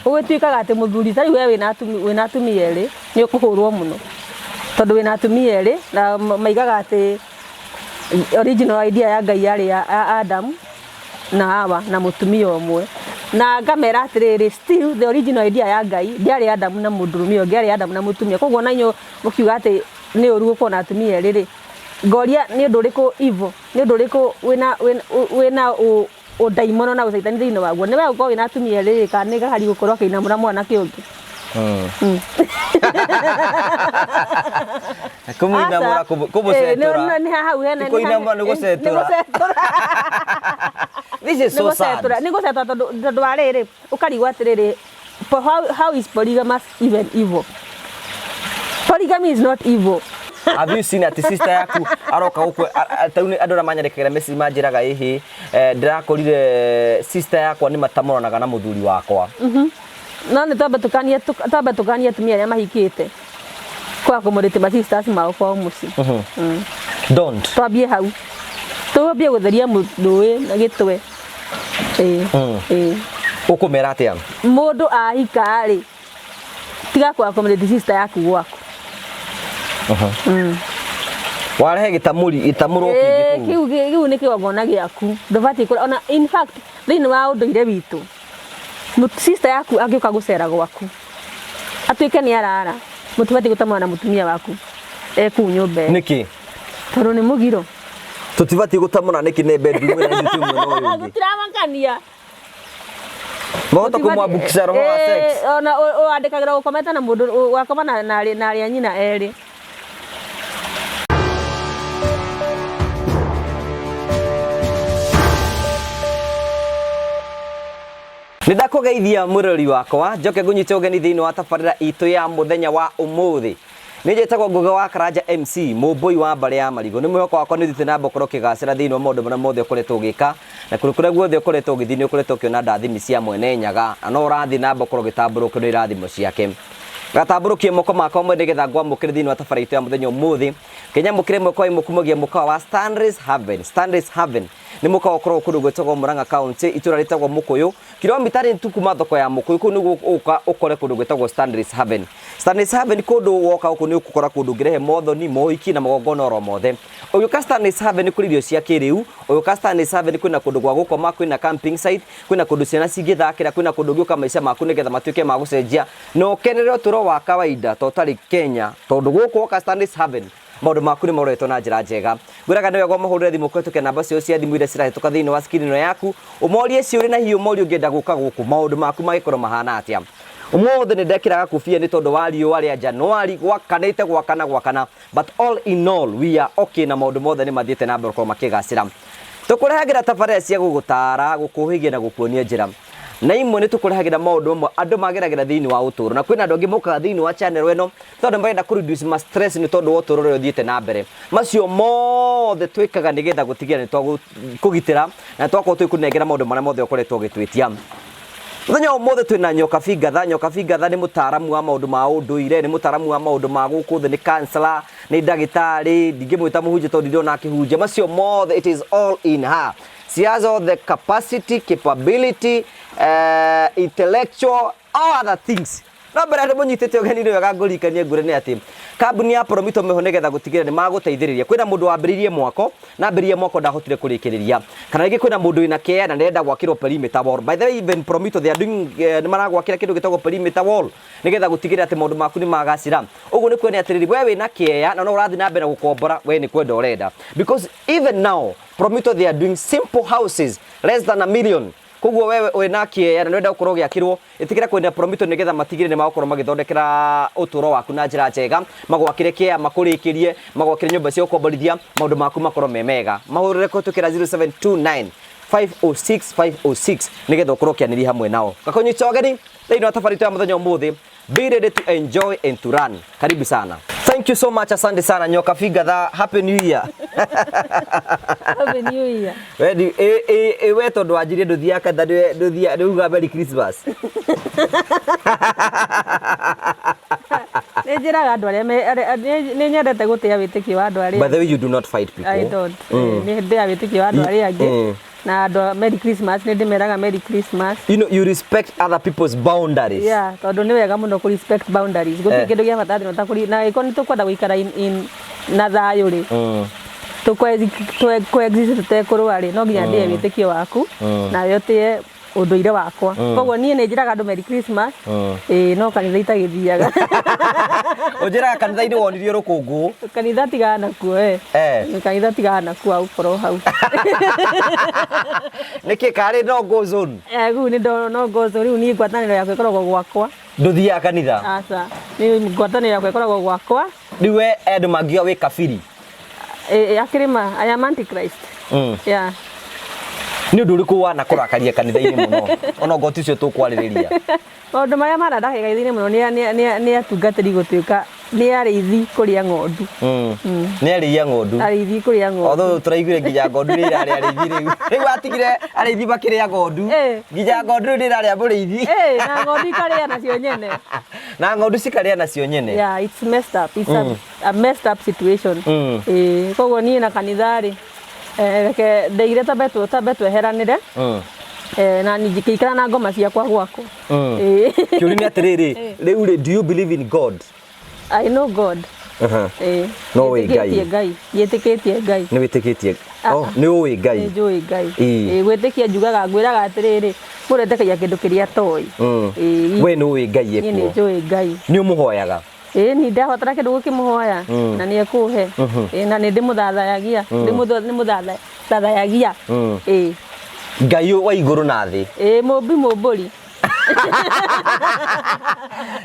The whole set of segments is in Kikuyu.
Ũgĩtuĩkaga atĩ mũthuri ta rĩu we wĩna atumia erĩ nĩ ũkũhũrwo mũno tondũ wĩna atumia erĩ na maigaga atĩ original idea ya Ngai yarĩ ya Adam na Hawa na mũtumia ũmwe. Na ngamera atĩrĩrĩ, still the original idea ya Ngai ndĩarĩ Adamu na mũndũrũme ũngĩ, yarĩ Adamu na mũtumia. Koguo ona inyuĩ mũkiuga atĩ nĩ ũru gũkorwo na atumia erĩ rĩ, ngoria nĩ ũndũ ũrĩkũ evil, nĩ ũndũ ũrĩkũ wĩna wĩna ũndaimono na ũcaitani thĩinĩ waguo. Nĩ we gũkorwo wĩna atumia erĩ rĩ, kana nĩ gahari gũkorwo akĩinamũra mwanake ũngĩ? Kũmũinamũra. Aca. Kũmũcetura. Nĩ hau hena Ti kũinamũra, nĩ gũcetura. Nĩ gũcetura. This is Nĩ so sad. gũcetura, nĩ gũcetura tondũ wa rĩrĩ, ũkarigwo atĩrĩrĩ, how is polygamous even evil? Polygamy is not evil. Have you seen atĩ sister yaku aroka gũkũ ta rĩu nĩ andũ arĩa manyandĩkagĩra message manjĩraga ĩhĩ, ndĩrakorire sister yakwa nĩ matamũranaga na mũthuri wakwa. No nĩ twambe tũkanie atumia arĩa mahikĩte kwa kũmũrĩte ma sisters mao kwao mũciĩ. Don't. Twambie hau. Twambie gũtheria mũndũ na gĩtwe. Ĩĩ. Ĩĩ. Ũkũmera atĩa? Mũndũ ahika rĩ, tiga kwa accommodate sister yaku gwaku. Warehe gĩtamũri gĩtamũrwo kĩngĩ Ĩĩ, kũu. Kĩu nĩ kĩgongona gĩaku. Ndũbatiĩ kũra ona in fact thĩinĩ wa ũndũire witũ sister yaku angĩũka gũcera gwaku atuĩke nĩ arara, mũtibatiĩ gũtamũra na mũtumia waku e kũu nyũmba ĩyo. Nĩkĩ? Tondũ nĩ mũgiro. Tũtibatiĩ gũtamũra nĩkĩ nĩ bedroom ĩna ithuĩ twĩ mwena ũyũ ũngĩ? Gũtiramakania. Mahota kũmwambukica roho wa sex. Ona wandĩkagĩra gũkomete na mũndũ wakoma na arĩa nyina erĩ. Nĩ ndakũgeithia mũrori wakwa, njoke ngũnyite ũgeni thĩinĩ wa tabarĩra itũ ya mũthenya wa ũmũthĩ. Nĩ njĩtagwo Ngũgĩ wa Karanja MC, mũmbũi wa mbarĩ ya Marigũ. Nĩ mwĩhoko wakwa nĩ ũthiĩte na mbere gũkorwo ũkĩgacĩra thĩinĩ wa maũndũ marĩa mothe ũkoretwo ũgĩka, na kũndũ kũrĩa guothe ũkoretwo ũgĩthiĩ nĩ ũkoretwo ũkĩona ndathimi cia Mwene Nyaga, na no ũrathiĩ na mbere gũkorwo ũgĩtambũrũkio nĩ irathimo ciake. Ngatambũrũkie moko makwa mwene nĩgetha ngwamũkĩre thĩinĩ wa tabarĩra itũ ya mũthenya ũmũthĩ. Kĩnyamũkĩre ĩmwe kwa ĩmwe kumagia mũkawa wa Stanley's Haven. Stanley's Haven nĩ mũkawa ũkoragwo kũndũ gwĩtagwo Murang'a County, itũra rĩtagwo Mũkũyũ, kilomita nĩ tu kuma thoko ya Mũkũyũ. Kũu nĩguo ũka ũkore kũndũ gwĩtagwo Stanley's Haven. Stanley's Haven kũndũ woka gũkũ nĩ ũgũkora kũndũ ũngĩrehe mothoni, mohiki na magongona oro mothe. Ũgĩũka Stanley's Haven kũrĩ irio cia kĩrĩu, ũgĩũka Stanley's Haven kwĩna kũndũ gwa gũkoma, kwĩna camping site, kwĩna kũndũ ciana cingĩthakĩra, kwĩna kũndũ ũngĩũka maica maku nĩgetha matuĩke ma gũcenjia na ũkenere ũtũro wa kawaida ta ũtarĩ Kenya, tondũ gũkũ woka Stanley's Haven maũndũ maku nĩ maroretwo na njĩra njega. Ngwĩraga nĩ wega ũmahũrĩre thimũ kũhĩtũkĩra namba ciao cia thimũ iria cirahĩtũka thĩinĩ wa screen ĩno yaku, ũmorie ciũria na hihi ũmorie ũngĩenda gũka gũkũ maũndũ maku mangĩkorwo mahana atĩa. Ũmũthĩ nĩ ndekĩra gakobia nĩ tondũ wa riũa rĩa Januari gwakanĩte gwakana gwakana, but all in all we are okay na maũndũ mothe nĩ mathiĩte na mbere gũkorwo makĩgacĩra. Tũkũrehagĩra tabarĩra cia gũgũtaara, gũkũhĩgia na gũkuonia njĩra. Na imwe nĩ tũkũrehagĩra maũndũ mamwe andũ mageragĩra thĩinĩ wa ũtũũro. Na kwĩna andũ angĩ mokaga thĩinĩ wa channel ĩno tondũ marenda kũ reduce ma stress nĩ tondũ wa ũtũũro ũrĩa ũthiĩte na mbere. Macio mothe twĩkaga nĩgetha gũtigĩrĩra nĩ twakũgitĩra na twakorwo tũgĩkũnengera maũndũ marĩa mothe ũkoretwo ũgĩtwĩtia. Mũthenya wa ũmũthĩ twĩna Nyokabi Ngatha. Nyokabi Ngatha nĩ mũtaaramu wa maũndũ ma ũndũire, nĩ mũtaaramu wa maũndũ ma gũkũ thĩ, nĩ counselor, nĩ ndagĩtarĩ, ndingĩmwĩta mũhunjia tondũ ndirona akĩhunjia. Macio mothe it is all in her. She has all the capacity, capability, intellectual, all other things. No mbere ya ndĩmũnyitĩte ũgeni nĩ wega ngũririkanie ngwĩre nĩ atĩ kambuni ya Promito meho nĩgetha gũtigĩrĩra nĩ magũteithĩrĩria. Kwĩna mũndũ wambĩrĩirie mwako na ambĩrĩria mwako ndahotire kũrĩkĩrĩria. Kana rĩngĩ kwĩna mũndũ wĩna kĩea na nĩarenda gwakĩrwo perimeter wall. By the way even Promito they are doing, nĩ maragwakĩra kĩndũ gĩtagwo perimeter wall nĩgetha gũtigĩrĩra atĩ maũndũ maku nĩ magacĩra. Ũguo nĩ kuonania atĩrĩrĩ, we wĩna kĩea na no ũrathiĩ na mbere gũkombora, we nĩ kwenda ũrenda. Because even now Promito they are doing simple houses less than a million. Koguo wewe wĩna kĩea na nĩũrenda gũkorwo ũgĩakĩrwo, ĩtĩkĩra kwenda Promito nĩgetha matigĩrĩre nĩ magũkorwo magĩthondekera ũtũro waku na njĩra njega, magwakĩre kĩea, makũrĩkĩrie, magwakĩre nyũmba cia gũkomborithia, maũndũ maku makorwo me mega. Mahũrĩre kũhĩtũkĩra 0729 506 506 nĩgetha ũkorwo ũkĩanĩria hamwe nao. Ngakũnyita ũgeni thĩinĩ wa tabarĩra itũ ya mũthenya ũmũthĩ. Be ready to enjoy and to run. Karibu sana. Thank you so much, asante sana Nyokabi Ngatha. Happy New Year. Happy New Year. We we tondu wanjirie nduthiaga kanitha nduthiaga ndauga Merry Christmas. Nĩ njĩraga andũ arĩa nĩ nyendete gũtĩa wĩtĩkio wa andũ arĩa By the way you do not fight people. I don't. Nĩ ndĩaga wĩtĩkio wa andũ arĩa angĩ. Na andũ a Merry Christmas, nĩ ndĩmeraga Merry Christmas. You know, you respect other people's boundaries. Yeah, tondũ nĩ wega mũno kũ respect boundaries. Gũtirĩ kĩndũ gĩa bata thĩ ĩno ta kũri na angĩkorwo nĩ tũkwenda gũikara in na thayũ rĩ, tũ coexist tũtekũrũa rĩ, no nginya ndĩe wĩtĩkio waku nawe ũtĩe ũndũire wakwa. Koguo niĩ nĩ njĩraga andũ Merry Christmas, ĩĩ, no kanitha itagĩthiaga. Ũnjĩraga kanitha-inĩ wonirio rũkũngũ. Kanitha tigana nakuo eh. Kanitha tigana nakuo agũkorwo hau. Nĩkĩ karĩ no go zone? Eh, rĩu nĩ no go zone, rĩu niĩ ngwatanĩro yakwa ĩkoragwo gwakwa. Ndũthiaga kanitha? Aca, niĩ ngwatanĩro yakwa ĩkoragwo gwakwa. Rĩu we andũ mangiuga wĩ kabiri? Akĩrĩ ma, I am antichrist. Yeah. Nĩ ũndũ ũrĩkũ wanakũrakaria kanitha-inĩ mũno ona okorwo ti ũcio tũkwarĩrĩria? Maũndũ marĩa manandakaria kanitha-inĩ mũno nĩ atungatĩri gũtuĩka nĩ arĩithi kũrĩa ng'ondu. Nĩ arĩithi a ng'ondu. Arĩithi kũrĩa ng'ondu. Although tũraiguire nginya ng'ondu nĩ irarĩa arĩithi rĩu. Rĩu atigire arĩithi makĩrĩa ng'ondu. Nginya ng'ondu rĩu nĩ ĩrarĩa mũrĩithi. Na ng'ondu ikarĩa nacio nyene. Na ng'ondu cikarĩa nacio nyene. Yeah, it's messed up. It's a messed up situation. Koguo niĩ na kanitha rĩ, reke ndeire tambe tweheranĩre. Na ngĩikara na ngoma ciakwa gwakwa. Kĩũria nĩ atĩrĩrĩ, rĩu rĩ, do you believe in God? I know God. No ũĩ Ngai. Ngai. Njĩtĩkĩtie Ngai. Nĩ wĩtĩkĩtie? Oh, nĩ ũĩ Ngai. Nĩ njũĩ Ngai. Gwĩtĩkia njugaga, ngwĩraga atĩrĩrĩ, mũndũ etĩkagia kĩndũ kĩrĩa atoĩ. We nĩ ũĩ Ngai Niĩ nĩ ekuo. njũĩ Ngai. Nĩ ũmũhoyaga? Ĩĩ, ni ndabatara kĩndũ gũkĩmũhoya na nĩ ekũhe. Ĩĩ, na nĩ ndĩmũthathayagia. Nĩmũthathayagia. Ĩĩ. Ngai wa igũrũ na thĩ. Ĩĩ, mũmbi mũmbũri.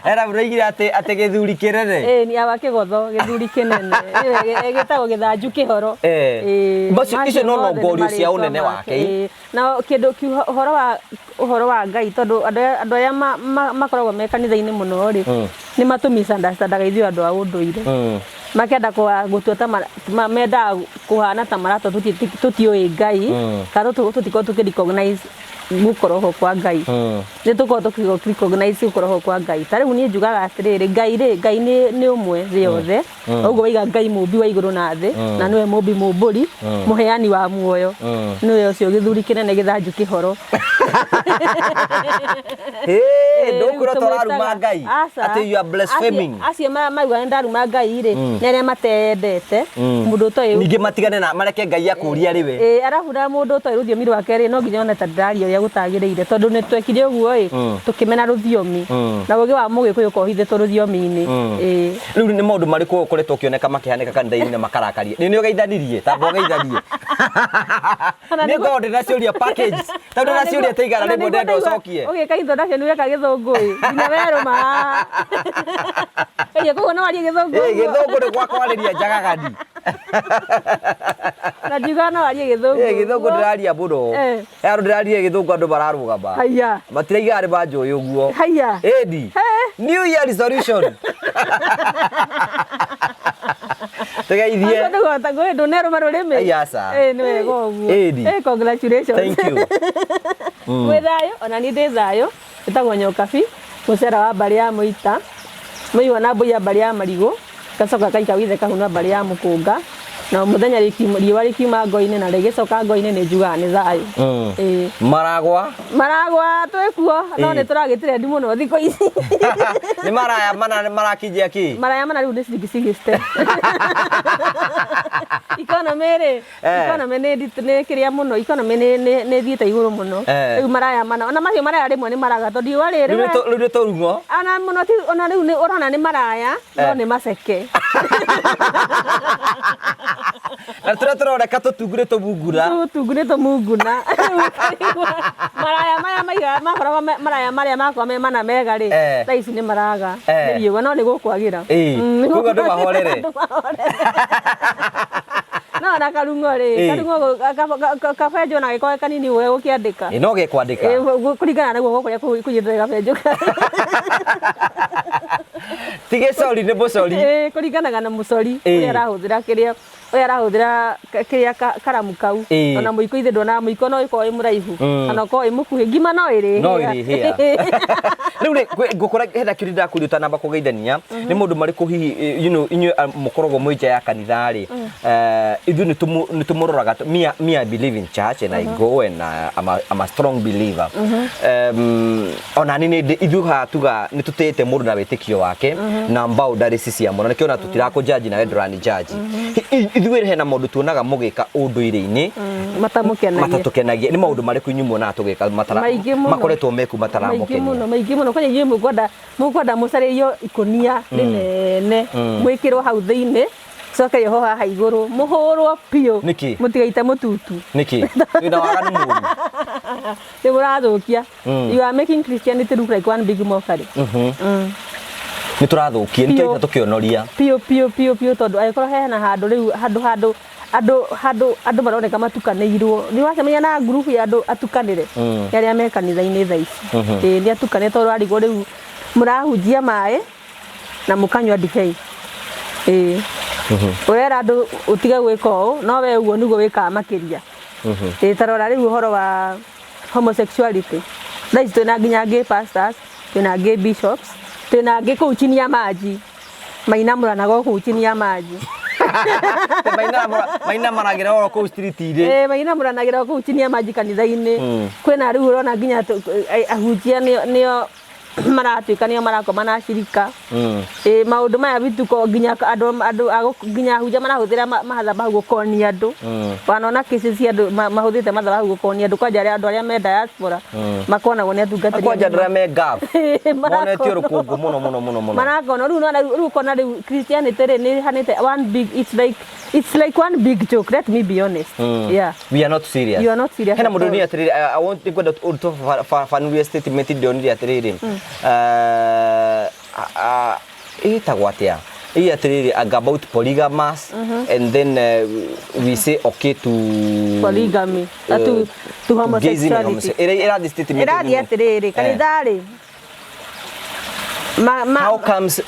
Era mũraigire atĩ gĩthuri kĩnene. Ĩĩ, ni awa kĩgotho, gĩthuri kĩnene. Ĩĩ, gĩtagwo gĩthanju kĩhoro. Ĩĩ, Macio, icio no macio mothe nĩ nongorio cia marĩtwa ũnene make. wake. Ĩĩ, na kĩndũ ũhoro wa Ngai, tondũ andũ arĩa makoragwo me kanitha-inĩ mũno rĩ, nĩ matũ misunderstandaga ithuĩ andũ a ũndũire. Makenda gũtua ta mendaga kũhana ta maratwa tũtiũĩ Ngai, kana tũtikorwo tũkĩ recognize gũkorwo ho kwa Ngai. Nĩ tũkorwo tũkĩ recognize gũkorwo ho kwa Ngai. Ta rĩu niĩ njugaga atĩrĩrĩ, Ngai rĩ, Ngai nĩ ũmwe thĩ yothe. Ũguo waiga Ngai mũmbi wa igũrũ na thĩ, na nĩwe mũmbi mũmbũri, mũheani wa muoyo. Nĩwe ũcio gĩthuri kĩnene gĩthanju kĩhoro. Ndũkwĩrwo ta ũraruma Ngai atĩ you are blaspheming. Acio mauga nĩ ndaruma Ngai rĩ, nĩ arĩa mateyendete, mũndũ ũtoĩ Ningĩ matigane na mareke Ngai akũrie arĩ we. Ĩĩ, arabu na mũndũ ũtoĩ rũthiomi rwake rĩ, no nginya one ta ndĩraria ũrĩa gũtagĩrĩire, tondũ nĩ twekire ũguo ĩ, tũkĩmena rũthiomi. Na ũgĩ wa mũgĩkũyũ ũkoragwo ũhithĩtwo rũthiomi-inĩ. Ĩĩ. Rĩu nĩ maũndũ marĩkũ ũkoretwo ũkĩoneka makĩhanĩka kanitha-inĩ na makarakaria? Nĩ ũgeithanirie, tamba ũgeithanie. Nĩ ngorwo ndĩna ciũria package. Tondũ ndĩna ciũria ta igana rĩmwe ndĩrenda ũcokie. Ũgĩka introduction weka gĩthũngũ ĩ, nginya werũma haha. Ĩĩ, koguo no warie gĩthũngũ Ĩĩ, ũguo. gĩthũngũ nĩ gwakwarĩria njagagani. Na ngiuga no warie gĩthũngũ. Ĩĩ, gĩthũngũ ndĩraria mũno. Andũ ndĩraria gĩthũngũ andũ mararũgama. Haiya. Matiraiga nĩ manjũĩ ũguo. Haiya. Ĩni. New Year resolution. Tũgeithie. Ndũnerũma rũrĩmĩ. Ai, aca. Ĩĩ, nĩ wega ũguo. Ĩni. Ĩĩ, congratulations. Thank you. Mwĩ thayũ, ona niĩ ndĩ thayũ. Njĩtagwo Nyokabi, mũcera wa mbarĩ ya Mũita, mũigua na mbũi ya mbarĩ ya Marigũ, gacoka gaika withe kahuna mbarĩ ya Mũkũnga, na mũthenya riũa rĩkiuma ngo-inĩ na rĩgĩcoka ngo-inĩ nĩ njugaga nĩ thayũ. Ĩĩ. Maragwa? Maragwa twĩ kuo, no nĩ tũragĩtrendi mũno thikũ ici. Nĩ maraya mana marakinjia kĩ? Maraya mana rĩu nĩ ciringi 60. Economy rĩ, economy nĩ nditũ, nĩ kĩrĩa mũno, economy nĩ ĩthiĩte igũrũ mũno. Rĩu maraya mana, ona macio maraya rĩmwe nĩ maraga tondũ riũa rĩrĩ Rĩu nĩ tũrung'o. Ona mũno ti, ona rĩu nĩ ũrona nĩ maraya, no nĩ maceke. Na tũrĩa tũroneka tũtungu nĩ tũmunguna. Tũtungu nĩ tũmunguna. Maraya maya maigaga makoragwo maraya marĩa makoragwo me mana mega rĩ, thaa ici nĩ maraga. Nĩ riũa no nĩ gũkwagĩra. Koguo andũ mahorere. Andũ mahorere. No ona karung'o rĩ, karung'o kabenjwo na gĩkorwo kanini ũguo gũkĩandĩka. Ĩĩ, no gekwandĩka. Ĩĩ, kũringana na guoko kũrĩa kũnyitĩte gabenjũ. Ti gĩcori nĩ mũcori. Ĩĩ, kũringanaga na mũcori ũrĩa arahũthĩra kĩrĩa, ũrĩa arahũthĩra kĩrĩa karamu kau. Ona mũiko ithe nduonaga mũiko no ũkorwo wĩ mũraihu kana ũkorwo wĩ mũkuhĩ, ngima no ĩrĩhĩa. No ĩrĩhĩa. Rĩu rĩ, ngũkora hena kĩũria ndakũria ũtanamba kũgeithania. Nĩ maũndũ marĩkũ hihi inyuĩ mũkoragwo mwĩ nja ya kanitha rĩ, ithuĩ nĩ tũmũroraga. Me, I believe in church and I go and I'm a strong believer. Ona niĩ nĩ ithuĩ haha tuga nĩ tũtĩĩte mũndũ na wĩtĩkio wake na boundaries cia mũno, nĩkĩo ona tũtirakũ judge nawe ndũrani judge. Ithuĩ hena maũndũ tuonaga mũgĩka ũndũire-inĩ matamũkenagia. Matatũkenagia. Nĩ maũndũ marĩkũ inyuĩ muonaga tũgĩka Maingĩ mũno. makoretwo meku Maingĩ mataramũkenia? mũno, maingĩ mũno. Kwanja inyuĩ mũkwenda mũcarĩrio ikũnia rĩnene, mwĩkĩrwo hau thĩinĩ, coke yoho haha igũrũ, mũhũrwo biũ. Nĩkĩ? Mũtigaite mũtutu. Nĩkĩ wĩna waganu mũru? Nĩ mũrathũkia. You are making Christianity look like one big mockery. Nĩ tũrathũkia, nĩ Biũ. tũraita tũkĩonoria. Biũ biũ biũ biũ, tondũ angĩkorwo hena handũ rĩu handũ andũ maroneka matukanĩirwo, nĩ wacemania na ngurubu ya andũ atukanĩre, nĩ arĩa me kanitha-inĩ thaa ici. Ĩĩ, nĩ atukane, tondũ arigwo rĩu mũrahunjia maĩ na mũkanyua ndibei. Ĩĩ, ũrera andũ ũtige gwĩka ũũ, no we ũguo nĩguo wĩkaga makĩria. Ĩĩ, ta rora rĩu ũhoro wa homosexuality. Thaa ici twĩna nginya gay pastors, twĩna gay bishops, twĩna angĩ kũu chini ya maji mainamũranaga o kũu chini ya maji. Mainamũragĩra oro kũu street-inĩ. Ĩĩ, mainamũranagĩra o kũu chini ya maji kanitha-inĩ. Kwĩna rĩu ũrona nginya ahunjia nĩo maratuĩka nĩo marakoma na acirika. Ĩĩ, maũndũ maya bituko, nginya andũ nginya ahunjia marahũthĩra mathabahu gũkonia andũ. Wanona cases cia andũ mahũthĩrĩte mathabahu gũkonia andũ, kwanja andũ arĩa me diaspora makonagwo nĩ atungatĩri. Kwanja andũ arĩa me Gulf monetio rũkũngũ mũno mũno mũno mũno. Marakono rĩu nona rĩu ũkona rĩu Christianity rĩ nĩ hanĩte one big, it's like one big joke, let me be honest. Yeah. We are not serious. You are not serious Hena at mũndũ all. ni atĩrĩrĩ, I want nĩngwenda ũtũbabanũrie statement ndĩonire atĩrĩrĩ, ĩtagwo atĩa ĩ atĩrĩrĩ, about polygamous, and then we say okay to polygamy, to gayism and homosexuality. Ĩrĩa ĩrathiĩ statement Ĩrathiĩ atĩrĩrĩ, kanitha rĩ How comes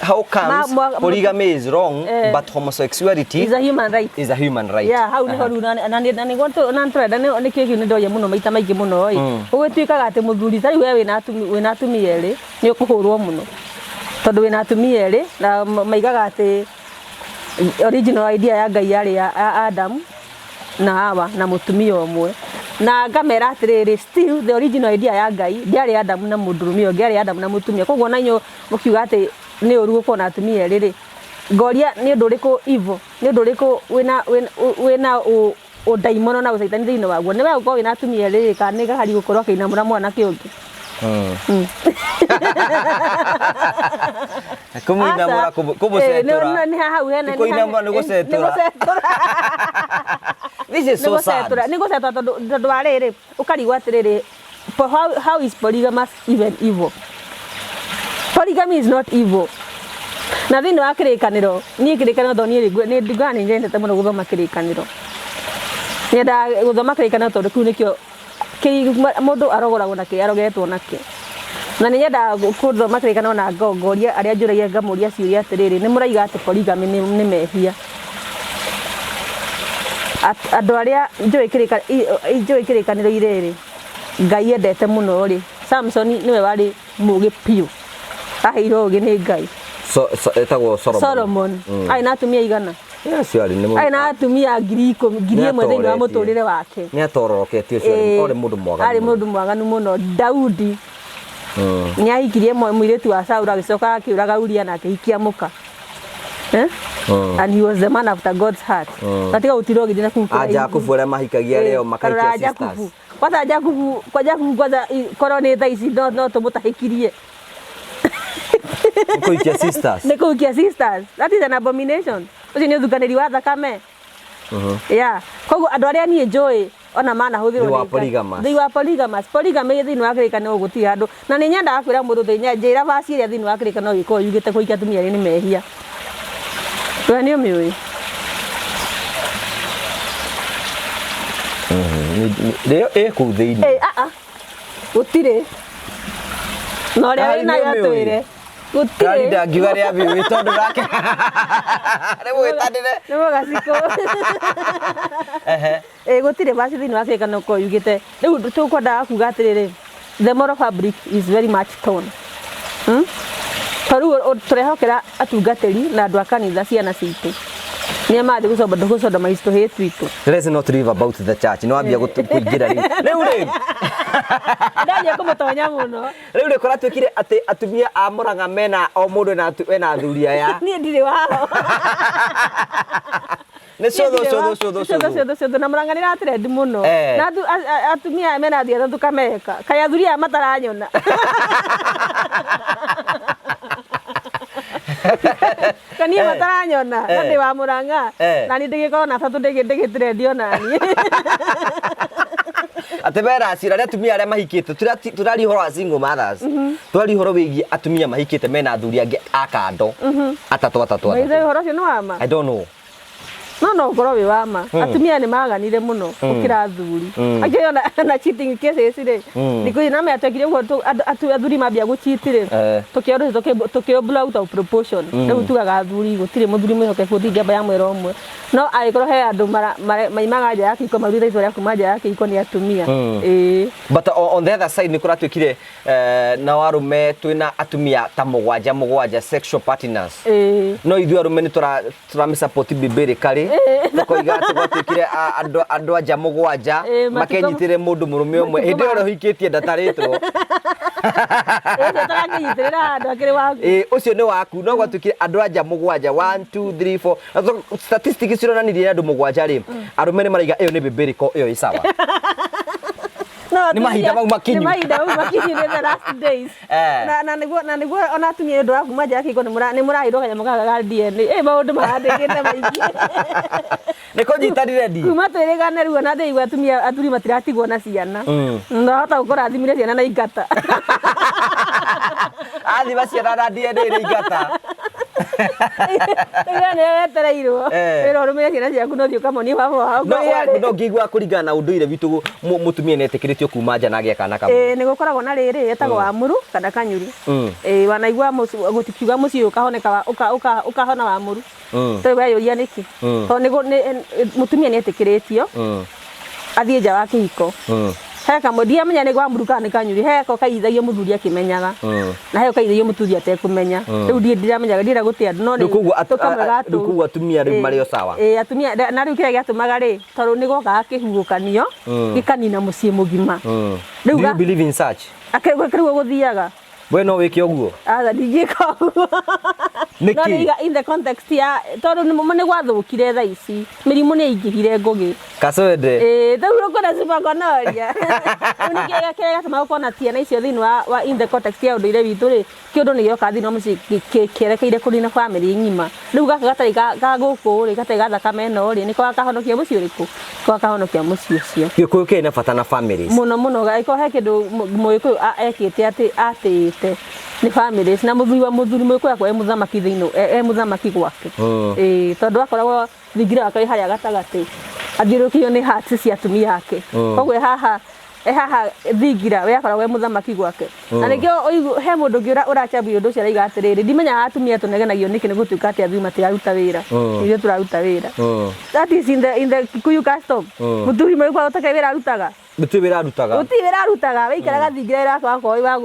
polygamy is wrong, but homosexuality is a human right? Is a human right. Yeah, hau niho rĩu na nĩguo na tũrenda nĩkĩo kĩu nĩ ndoria mũno maita maingĩ mũno ĩ. Gũgĩtuĩkaga atĩ mũthuri ta rĩu we wĩna atumia erĩ nĩ ũkũhũrwo mũno, tondũ wĩna atumia erĩ na maigaga atĩ original idea ya Ngai yarĩ ya Adam na Hawa na mũtumia ũmwe, na ngamera atĩrĩrĩ, still the original idea ya Ngai ndĩarĩ Adamu na mũndũrũme ũngĩ, yarĩ Adamu na mũtumia. Koguo na inyuĩ mũkiuga atĩ nĩ ũru gũkorwo na atumia erĩ rĩ, ngoria nĩ ũndũ ũrĩkũ evil, nĩ ũndũ ũrĩkũ wĩna ũndaimono na ũcaitani thĩinĩ waguo, nĩ we gũkorwo wĩna atumia erĩ rĩ, kana nĩ gahari gũkorwo akĩinamũra mwanake ũngĩ? Kũmũinamũra. Aca. Kũmũcetura. Nĩ hau hena Ti kũinamũra, nĩ gũcetura. Nĩ gũcetura. This is so sad. Nĩ gũcetura, tondũ wa rĩrĩ, ũkarigwo atĩrĩrĩ, how is polygamous even evil? Polygamy is not evil. Na thĩinĩ wa kĩrĩkanĩro, niĩ kĩrĩkanĩro tondũ niĩ nĩ ndingaga nĩ nyendete mũno gũthoma kĩrĩkanĩro, nyendaga gũthoma kĩrĩkanĩro tondũ kĩu nĩkĩo mũndũ arogoragwo na kĩrĩa arogetwo nakĩo, na nĩ nyendaga gũthoma kĩrĩkanĩro na ngoria arĩa njũragia, ngamũria ciũria atĩrĩrĩ, nĩ mũraiga atĩ polygamy nĩ mehia? Andũ arĩa njũĩ njũĩ kĩrĩkanĩro irĩrĩ Ngai endete mũno rĩ, Samson nĩwe warĩ mũgĩ biũ, aheirwo ũgĩ nĩ Ngai. So, ĩtagwo Solomon. Solomon arĩ na atumia igana? Yes, arĩ nĩ Arĩ na atumia 10,000, 1,000 thĩinĩ wa Nĩatoretie. mũtũrĩre wake. Nĩ atororoketie ũcio, arĩ mũndũ mwaganu. Arĩ mũndũ mwaganu mũno. Daudi nĩ ahikirie mũirĩtu wa Saulu, agĩcoka akĩũraga Uria na akĩhikia mũka. Eh? And he was the man after God's heart. Gatiga gũtirwo ũgĩthiĩ na kũu A kũraihu. Jakubu arĩa mahikagia rĩo makaikia Karora sisters. Jakubu. Kwanza Jakubu, kwa Jakubu kwanza korwo nĩ thaa ici no tũmũtahĩkirie. Nĩ kũhikia sisters. Nĩ kũhikia sisters. That is an abomination. Ũcio nĩ ũthukanĩri wa thakame. Yeah. Koguo andũ arĩa niĩ njũĩ ona manahũthĩrwo They were nĩ Ngai. polygamous. They were polygamous. Polygamy thĩinĩ wa kĩrĩkanĩro gũtirĩ handũ, na nĩ nyendaga kwĩra mũndũ thĩinĩ njĩra verse ĩrĩa thĩinĩ wa kĩrĩkanĩro gĩkoragwo yugĩte kũhikia atumia erĩ nĩ mehia. We nĩ ũmĩũĩ? Rĩo ĩ kũu thĩinĩ. Ĩ, ah ah. Gũtirĩ. Na ũrĩa Ngari wĩnayo nĩ ũmĩũĩ? atwĩre. Gũtirĩ. Ngari ndangiuga rĩa mĩũĩ tondũ nake rĩu wĩtanĩre. Nĩ mũgacikũ. Ehe. Ĩ, gũtirĩ verse thĩinĩ wa kĩrĩkanĩro korwo yugĩte. Rĩu tũkwendaga kuga atĩrĩrĩ, the moral fabric is very much torn. Tondũ tũrehokera atungatĩri na andũ a kanitha ciana citũ nĩa mathiĩ gũconda tũhĩĩ twitũ. Let's not leave about the church. No ambia kũingĩra rĩu. Rĩu rĩ. Ndanjia kũmũtonya mũno. Rĩu rĩ kũratuĩkire atĩ atumia a Murang'a mena o mũndũ ena athuri aya. Niĩ ndirĩ wao. Nĩ cũthũ cũthũ cũthũ cũthũ cũthũ cũthũ na Murang'a nĩ ĩratrendi mũno. Na atumia aya mena athuri atatũ kameka. Kaĩ athuri aya mataranyona. Kanie mataranyona na ndĩ wa Murang'a na niĩ ndĩgĩkorwo na atatũ ndĩgĩtrendi ona niĩ. Atĩ mera cira arĩa atumia arĩa mahikĩte tũraria ũhoro wa single mothers. Tũraria ũhoro wĩgiĩ atumia mahikĩte mena athuri angĩ a kando. Atatũ atatũ atatũ. Ũhoro ũcio nĩ wa ma? I don't know. No no ũkorwo wĩ wa ma. Atumia nĩ maganire mũno gũkĩra athuri. Actually ona na cheating cases rĩ, thikũ ici na twekire ũguo athuri mambia gũcheat rĩ, tũkĩona tũkĩo blow out of proportion. Rĩu tugaga athuri gũtirĩ mũthuri mwĩhokeku, gũtirĩ njamba ya mwera ũmwe. No angĩkorwo he andũ maimaga nja ya kĩhiko marutĩte itua rĩa kuma nja ya kĩhiko nĩ atumia. Ĩĩ. But on the other side nĩ kũratuĩkire na arume twĩna atumia ta mũgwanja mũgwanja sexual partners. No ithuĩ arũme nĩ tũramĩsupport biblically tũkoiga atĩ gwatuĩkire andũ anja mũgwanja makenyitĩrĩre mũndũ mũrũme ũmwe hĩndĩ ĩyo ũrĩa ũhikĩtie ndatarĩtwo. Ũcio ũtarakĩnyitĩrĩra handũ akĩrĩ waku. Ũcio nĩ waku no gwatuĩkire andũ anja mũgwanja 1 2 3 4 statistics cironanirie andũ mũgwanja rĩ arũme nĩ maraiga ĩyo nĩ biblical ĩyo ĩ sawa. Nĩ mahinda mau makinyu. Nĩ mahinda mau makinyu nĩ the last days. Na nĩguo na nĩguo ona atumia nĩ ũndũ wa kuma nja ya kĩhiko nĩ mũraheirwo kanyamũ gaka ga DNA. Maũndũ mahandĩkĩte maingĩ. Nĩ kũnyitanire ndi. Kuma twĩrĩgane rĩu ona ndĩigua atumia athuri matiratigwo na ciana. Ndahota gũkũrathimire ciana na ingata. Athima ciana na DNA nĩ ingata. Rĩu nĩwe wetereirwo. Wĩra ũrũmĩre ciana ciaku no thiĩ ũkamonie baba wao kũrĩa arĩ. No ngĩigua kũringana na ũndũire witũ mũtumia nĩ etĩkĩrĩtio kuma nja na agĩe kana kamwe. Nĩ gũkoragwo na rĩrĩ etagwo wamũru kana kanyuru. Wanaigua gũtikiuga mũciĩ ũkahoneka ũkahona wamũru. Tondũ weyũria nĩkĩ? Tondũ mũtumia nĩ etĩkĩrĩtio athiĩ nja wa kĩhiko. He kamwe ndiamenya nĩ wamũru kana nĩ kanyuri, he ko kaithagio mũthuri akĩmenyaga na he kaithagio mũthuri atekũmenya. Rĩu ndiĩ ndiramenyaga ndira gũte andũ no nĩ rĩu koguo atumia rĩu marĩ o sawa. Atumia na rĩu kĩrĩa gĩatũmaga rĩ tondũ nĩ gokaga kĩhuhũkanio gĩkanina mũciĩ mũgima. Rĩu do you believe in such? Rĩu gũthiaga. We no wĩke ũguo? Aca ndingĩka ũguo. Nĩkĩ? No in the context ya tondũ nĩ gwathũkire thaa ici mĩrimũ nĩ yaingĩhire Ngũgĩ. Kaswende. Rĩu ũkona supergonorrhea. Rĩu nĩkĩo kĩrĩa gĩatũmaga gũkorwo na ciana icio thĩinĩ wa in the context ya ũndũire witũ rĩ, kĩũndũ nĩ gĩoka thĩinĩ wa mũciĩ kĩerekeire kũnina bamĩrĩ ng'ima. Rĩu gaka gatarĩ ga gũkũ rĩ, gatarĩ ga thakame ĩno rĩ, nĩko gakahonokia mũciĩ ũrĩkũ? Nĩko gakahonokia mũciĩ ũcio. Gĩkũyũ kĩrĩ na bata na families. Mũno mũno, angĩkorwo he kĩndũ Mũgĩkũyũ ekĩte atĩ atĩĩte nĩ families na mũthuri wa mũthuri Mũgĩkũyũ akorwo e mũthamaki thĩinĩ e mũthamaki gwake. Tondũ akoragwo thingira wake wĩ harĩa gatagatĩ athiũrũrũkĩirio nĩ hearts cia atumia ake. Koguo haha haha thingira we akoragwo e mũthamaki gwake. Na nĩkĩo he mũndũ ũngĩ ũracambia ũndũ ũcio araiga atĩrĩrĩ, ndimenyaga atumia tũnegenagio nĩkĩ nĩ gũtuĩka atĩ athuri matiraruta wĩra. Ithuĩ tũraruta wĩra. That is in the Kikuyu custom. Mũthuri Mũgĩkũyũ ũtakĩrĩ wĩra arutaga. Gũtirĩ wĩra arutaga. Gũtirĩ wĩra arutaga, wĩikaraga thingira ĩrĩa akoragwo wĩ wa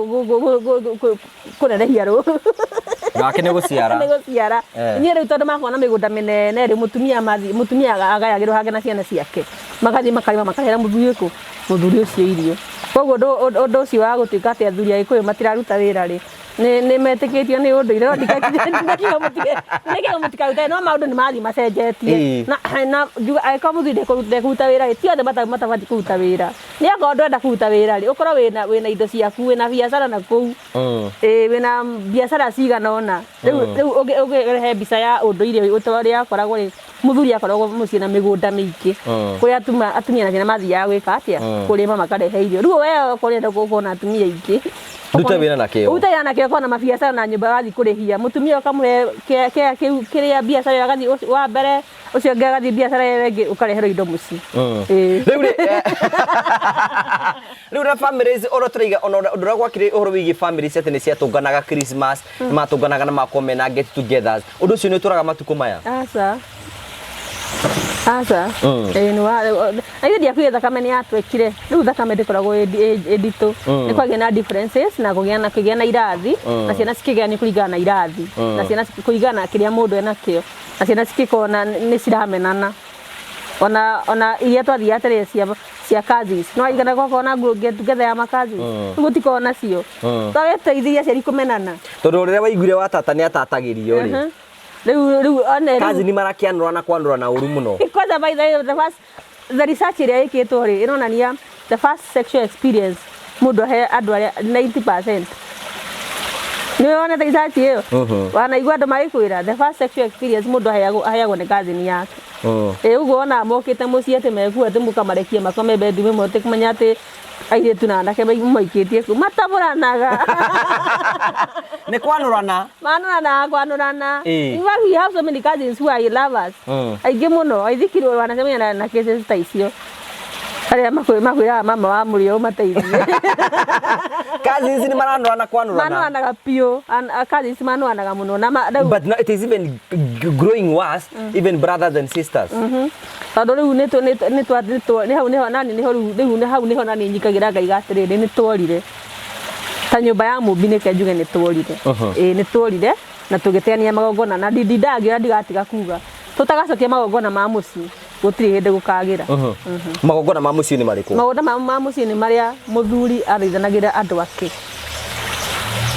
kũnenehia rũ. Nake nĩ gũciara. Nĩ gũciara. Niĩ rĩu tondũ makoragwo na mĩgũnda mĩnene rĩ, mũtumia mũtumia agayagĩrwo hake na ciana ciake. Magathiĩ makarĩma makarehera mũthuri ũrĩkũ? Mũthuri ũcio irio. Koguo ũndũ ũcio wa gũtuĩka atĩ athuri a Gĩkũyũ matiraruta wĩra rĩ, nĩ metĩkĩtio nĩ ũndũire no ndikakiuga mũtikarute no maũndũ nĩ mathiĩ macenjetie. Na angĩkorwo mũthuri ndekũruta wĩra rĩ, ti othe matabatiĩ kũruta wĩra. Nĩ akorwo ndwenda kũruta wĩra rĩ, ũkorwo wĩna indo ciaku, wĩna biacara na kũu. Wĩna biacara cigana ũna. Rĩu ũngĩrehe mbica ya ũndũire ũrĩa akoragwo rĩ, mũthuri akoragwo mũciĩ na mĩgũnda mĩingĩ. Kũrĩa atumia na ciana mathiaga gwĩka atĩa? Kũrĩma makarehe irio. Rĩu we okorwo ũrenda gũkorwo na atumia aingĩ, Rute wĩra na kĩo. Rute wĩra na kĩo, korwo na mabiacara na nyũmba wathiĩ kũrĩhia. Mũtumia ũkamũhe kĩrĩa biacara ĩyo agathiĩ wa mbere, ũcio ũngĩ agathiĩ biacara ĩyo ĩngĩ ũkareherwo indo mũciĩ. Rĩu rĩ, rĩu na families oro tũraiga ona ũndũ ũrĩa gwakĩrĩ ũhoro wĩgiĩ families atĩ nĩ ciatũnganaga Christmas, nĩ matũnganaga na makorwo mena get togethers. Ũndũ ũcio nĩ ũtũraga matukũ maya? Aca. Aca. Na ithe ndiakuire thakame nĩ yatwekire. Rĩu thakame ndĩkoragwo ĩ nditũ. Nĩ kwagĩa na differences na kũgĩa na kũgĩa na irathi na ciana cikĩgĩa nĩ kũringana na irathi na ciana kũringana na kĩrĩa mũndũ enakĩo na ciana cikĩkorwo na nĩ ciramenana ona iria twathiaga tene cia cousins no aigana gwakorwo na get together ya ma cousins, rĩu gũtikorwo nacio, twagĩteithirie aciari kũmenana. Tondũ rĩrĩa waiguire wa tata nĩ atatagĩrio rĩ, Rĩu one rĩu kazi nĩ marakĩanũra na kwanũra na ũru mũno. Kwanza, by the way, the research ĩrĩa ĩkĩtwo rĩ, ĩronania the first sexual experience mũndũ ahe andũ arĩa 90%. Nĩ wonete research ĩyo? Wanaigua andũ magĩkwĩra the first sexual experience mũndũ aheagwo nĩ cousin yake. Ĩ ũguo ona mokĩte mũciĩ atĩ mekuo atĩ mũkamarekia makome bedroom ĩmwe, ũtekũmenya atĩ airĩtu na anake maikĩtie kũu matabũranaga. Nĩ kwanũrana. Manũrana, kwanũrana. Ĩ. In fact, we have so many cousins who are lovers, aingĩ mũno. I think wanacemania na cases ta icio arĩa makwĩraga mama wa mũrĩo ũmateithie. Cousins nĩ maranũrana kwanũrana. Manũranaga biũ. Cousins manũranaga mũno na rĩu But now it is even growing worse, even brothers and sisters. Tondũ rĩu nĩ tũ- nĩ tũ- nĩ twa- nĩ twa- nĩ hau nĩho nani nĩho rĩu nĩ hau nĩho nani nyikagĩra ngaiga atĩrĩrĩ, nĩ tworire ta nyũmba ya mũmbi, nĩke njuge nĩ tworire. Ĩĩ, nĩ tworire na tũgĩteania magongona na ndindagĩra ndigatiga kuga tũtagacokia magongona ma mũciĩ gũtirĩ hĩndĩ gũkagĩra. Magongona ma mũciĩ nĩ marĩkũ? Magongona ma mũciĩ nĩ marĩa mũthuri athaithanagĩra andũ ake,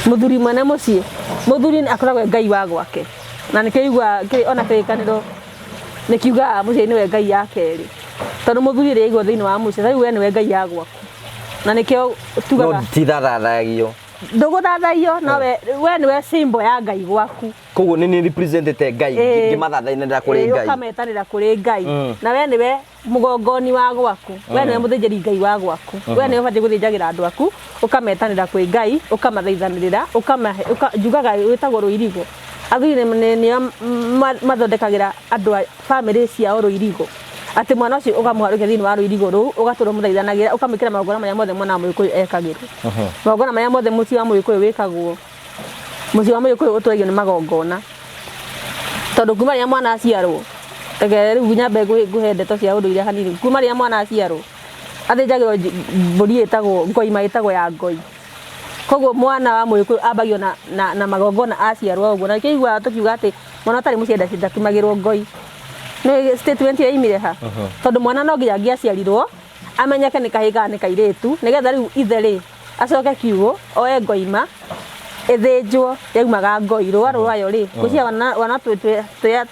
mũthuri mwene mũciĩ. Mũthuri nĩ akoragwo e Ngai wa gwake na nĩkĩo igua ona kĩrĩkanĩro nĩ kiugaga mũciĩ nĩwe Ngai ya kerĩ, tondũ mũthuri rĩrĩa aigwo thĩinĩ wa mũciĩ rĩu we nĩwe Ngai ya gwaku na nĩkĩo tugaga. No tithathathayagio. Ndũgũthathaiyo, no we nĩwe symbol ya Ngai gwaku. Koguo nĩ nĩ representete Ngai ngĩmathathainĩra kũrĩ Ngai. Ũkametanĩra kũrĩ Ngai na we nĩwe mũgongoni wa gwaku, we nĩwe mũthĩnjĩri Ngai wa gwaku, we nĩwe ũbatiĩ gũthĩnjagĩra andũ aku, ũkametanĩra kwĩ Ngai, ũkamathaithanĩrĩra, ũkamahe njugaga wĩtagwo rũirigo. Athuri nĩo mathondekagĩra andũ a bamĩrĩ ciao rũirigo, atĩ mwana ũcio ũkamũharũkia thĩinĩ wa rũirigo rũu, ũgatũra ũmũthaithanagĩra, ũkamwĩkĩra magongona marĩa mothe mwana wa mũgĩkũyũ ekagĩrwo, magongona marĩa mothe mũciĩ wa mũgĩkũyũ wĩkagwo. Mũciĩ wa mũgĩkũyũ ũtũragio nĩ magongona, tondũ kuma rĩrĩa mwana aciarwo, reke rĩu nyambe ngũhe ndeto cia ũndũire hanini. Kuma rĩrĩa mwana aciarwo athĩnjagĩrwo mbũri ĩtagwo ngoima, ĩtagwo ya ngoi. Koguo mwana wa mũgĩkũyũ ambagio na magongona aciarwo ũguo, na nĩkĩo iguaga tũkiuga atĩ mwana ũtarĩ mũciĩ ndatumagĩrwo ngoi. Nĩ statement ĩyo yoimire ha? Tondũ mwana no nginya angĩaciarirwo amenyeke nĩ kahĩĩ kana nĩ kairĩtu, nĩgetha rĩu ithe rĩ acoke kiugũ oe ngoima ĩthĩnjwo yaumaga ngoi rũa rwayo rĩ gwĩciria wana twĩ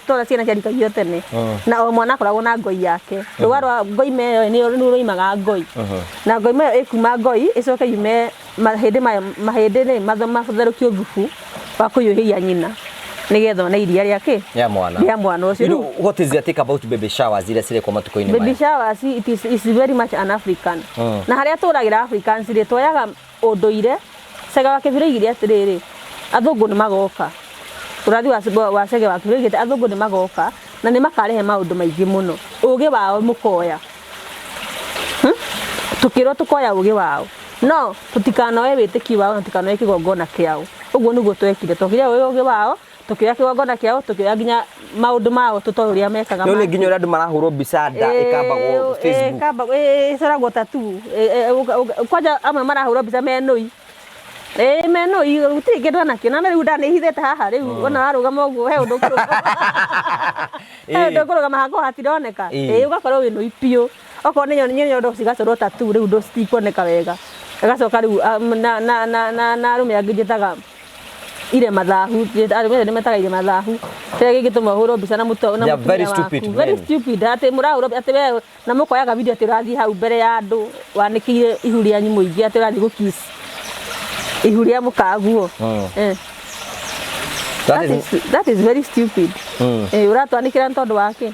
ciana ciarikagio tene na o mwana akoragwo na ngoi yake. Rũa rwa ngoima ĩyo nĩ rũimaga ngoi, na ngoima ĩyo ĩkuma ngoi ĩcoke yume mahĩndĩ mayo. Mahĩndĩ rĩ matherũkio thubu wa kũhiũhĩria nyina nĩgetha one iria rĩa kĩ ya mwana. Rĩa mwana ũcio. You know, what is your take about baby showers iria cirekwo matukũ-inĩ Baby maya? showers, it is very much an African na harĩa tũragĩra Africans rĩ, tuoyaga ũndũire. Cege wa Kĩbirũ oigire atĩrĩrĩ, athũngũ nĩ magoka. Ũrathi wa Cege wa Kĩbirũ oigĩte athũngũ nĩ magoka na nĩ makarehe maũndũ maingĩ mũno, ũgĩ wao mũkoya. Tukĩrwo tukoya ũgĩ wao no tutikanoe wĩtĩkio wao na tutikanoe kĩgongona kĩao. Ũguo nĩguo twekire, twokire ũgĩ wao, tukĩoya kĩgongona kĩao, tukĩoya nginya maũndũ mao tũtoĩ ũrĩa mekaga. No nĩ nginya ũrĩa andũ marahũrwo mbica nda ĩkambagwo Facebook. Ĩcoragwo tattoo. Kwanja amwe marahũrwo mbica menũi, ĩĩ, menũi, gũtirĩ kĩndũ anakĩo na rĩu nda nĩ hithĩte haha. Rĩu ona warũgama ũguo he ũndũ ũkũrũgama, he ũndũ ũkũrũgama hakorwo hatironeka. Ĩĩ, ũgakorwo wĩ nũi biũ. Okorwo nĩ nyondo cigacorwo tattoo, rĩu ndũ citikuoneka wega. Agacoka rĩu na arũme angĩ njĩtaga ire mathahu, arũme nĩ metaga ire mathahu, kĩrĩa gĩngĩtũma ũhũrwo mbica na mũtwe na They are very mũtumia stupid waku. Very men. stupid, atĩ mũrahũrwo atĩ we na mũkoyaga video atĩ ũrathiĩ hau mbere ya andũ wanĩkĩire ihu rĩanyu mũingĩ, atĩ ũrathiĩ gũkiss ihu rĩa mũkaguo. Eh. That is very stupid. Eh, ũratwanĩkĩra nĩ tondũ wa kĩ?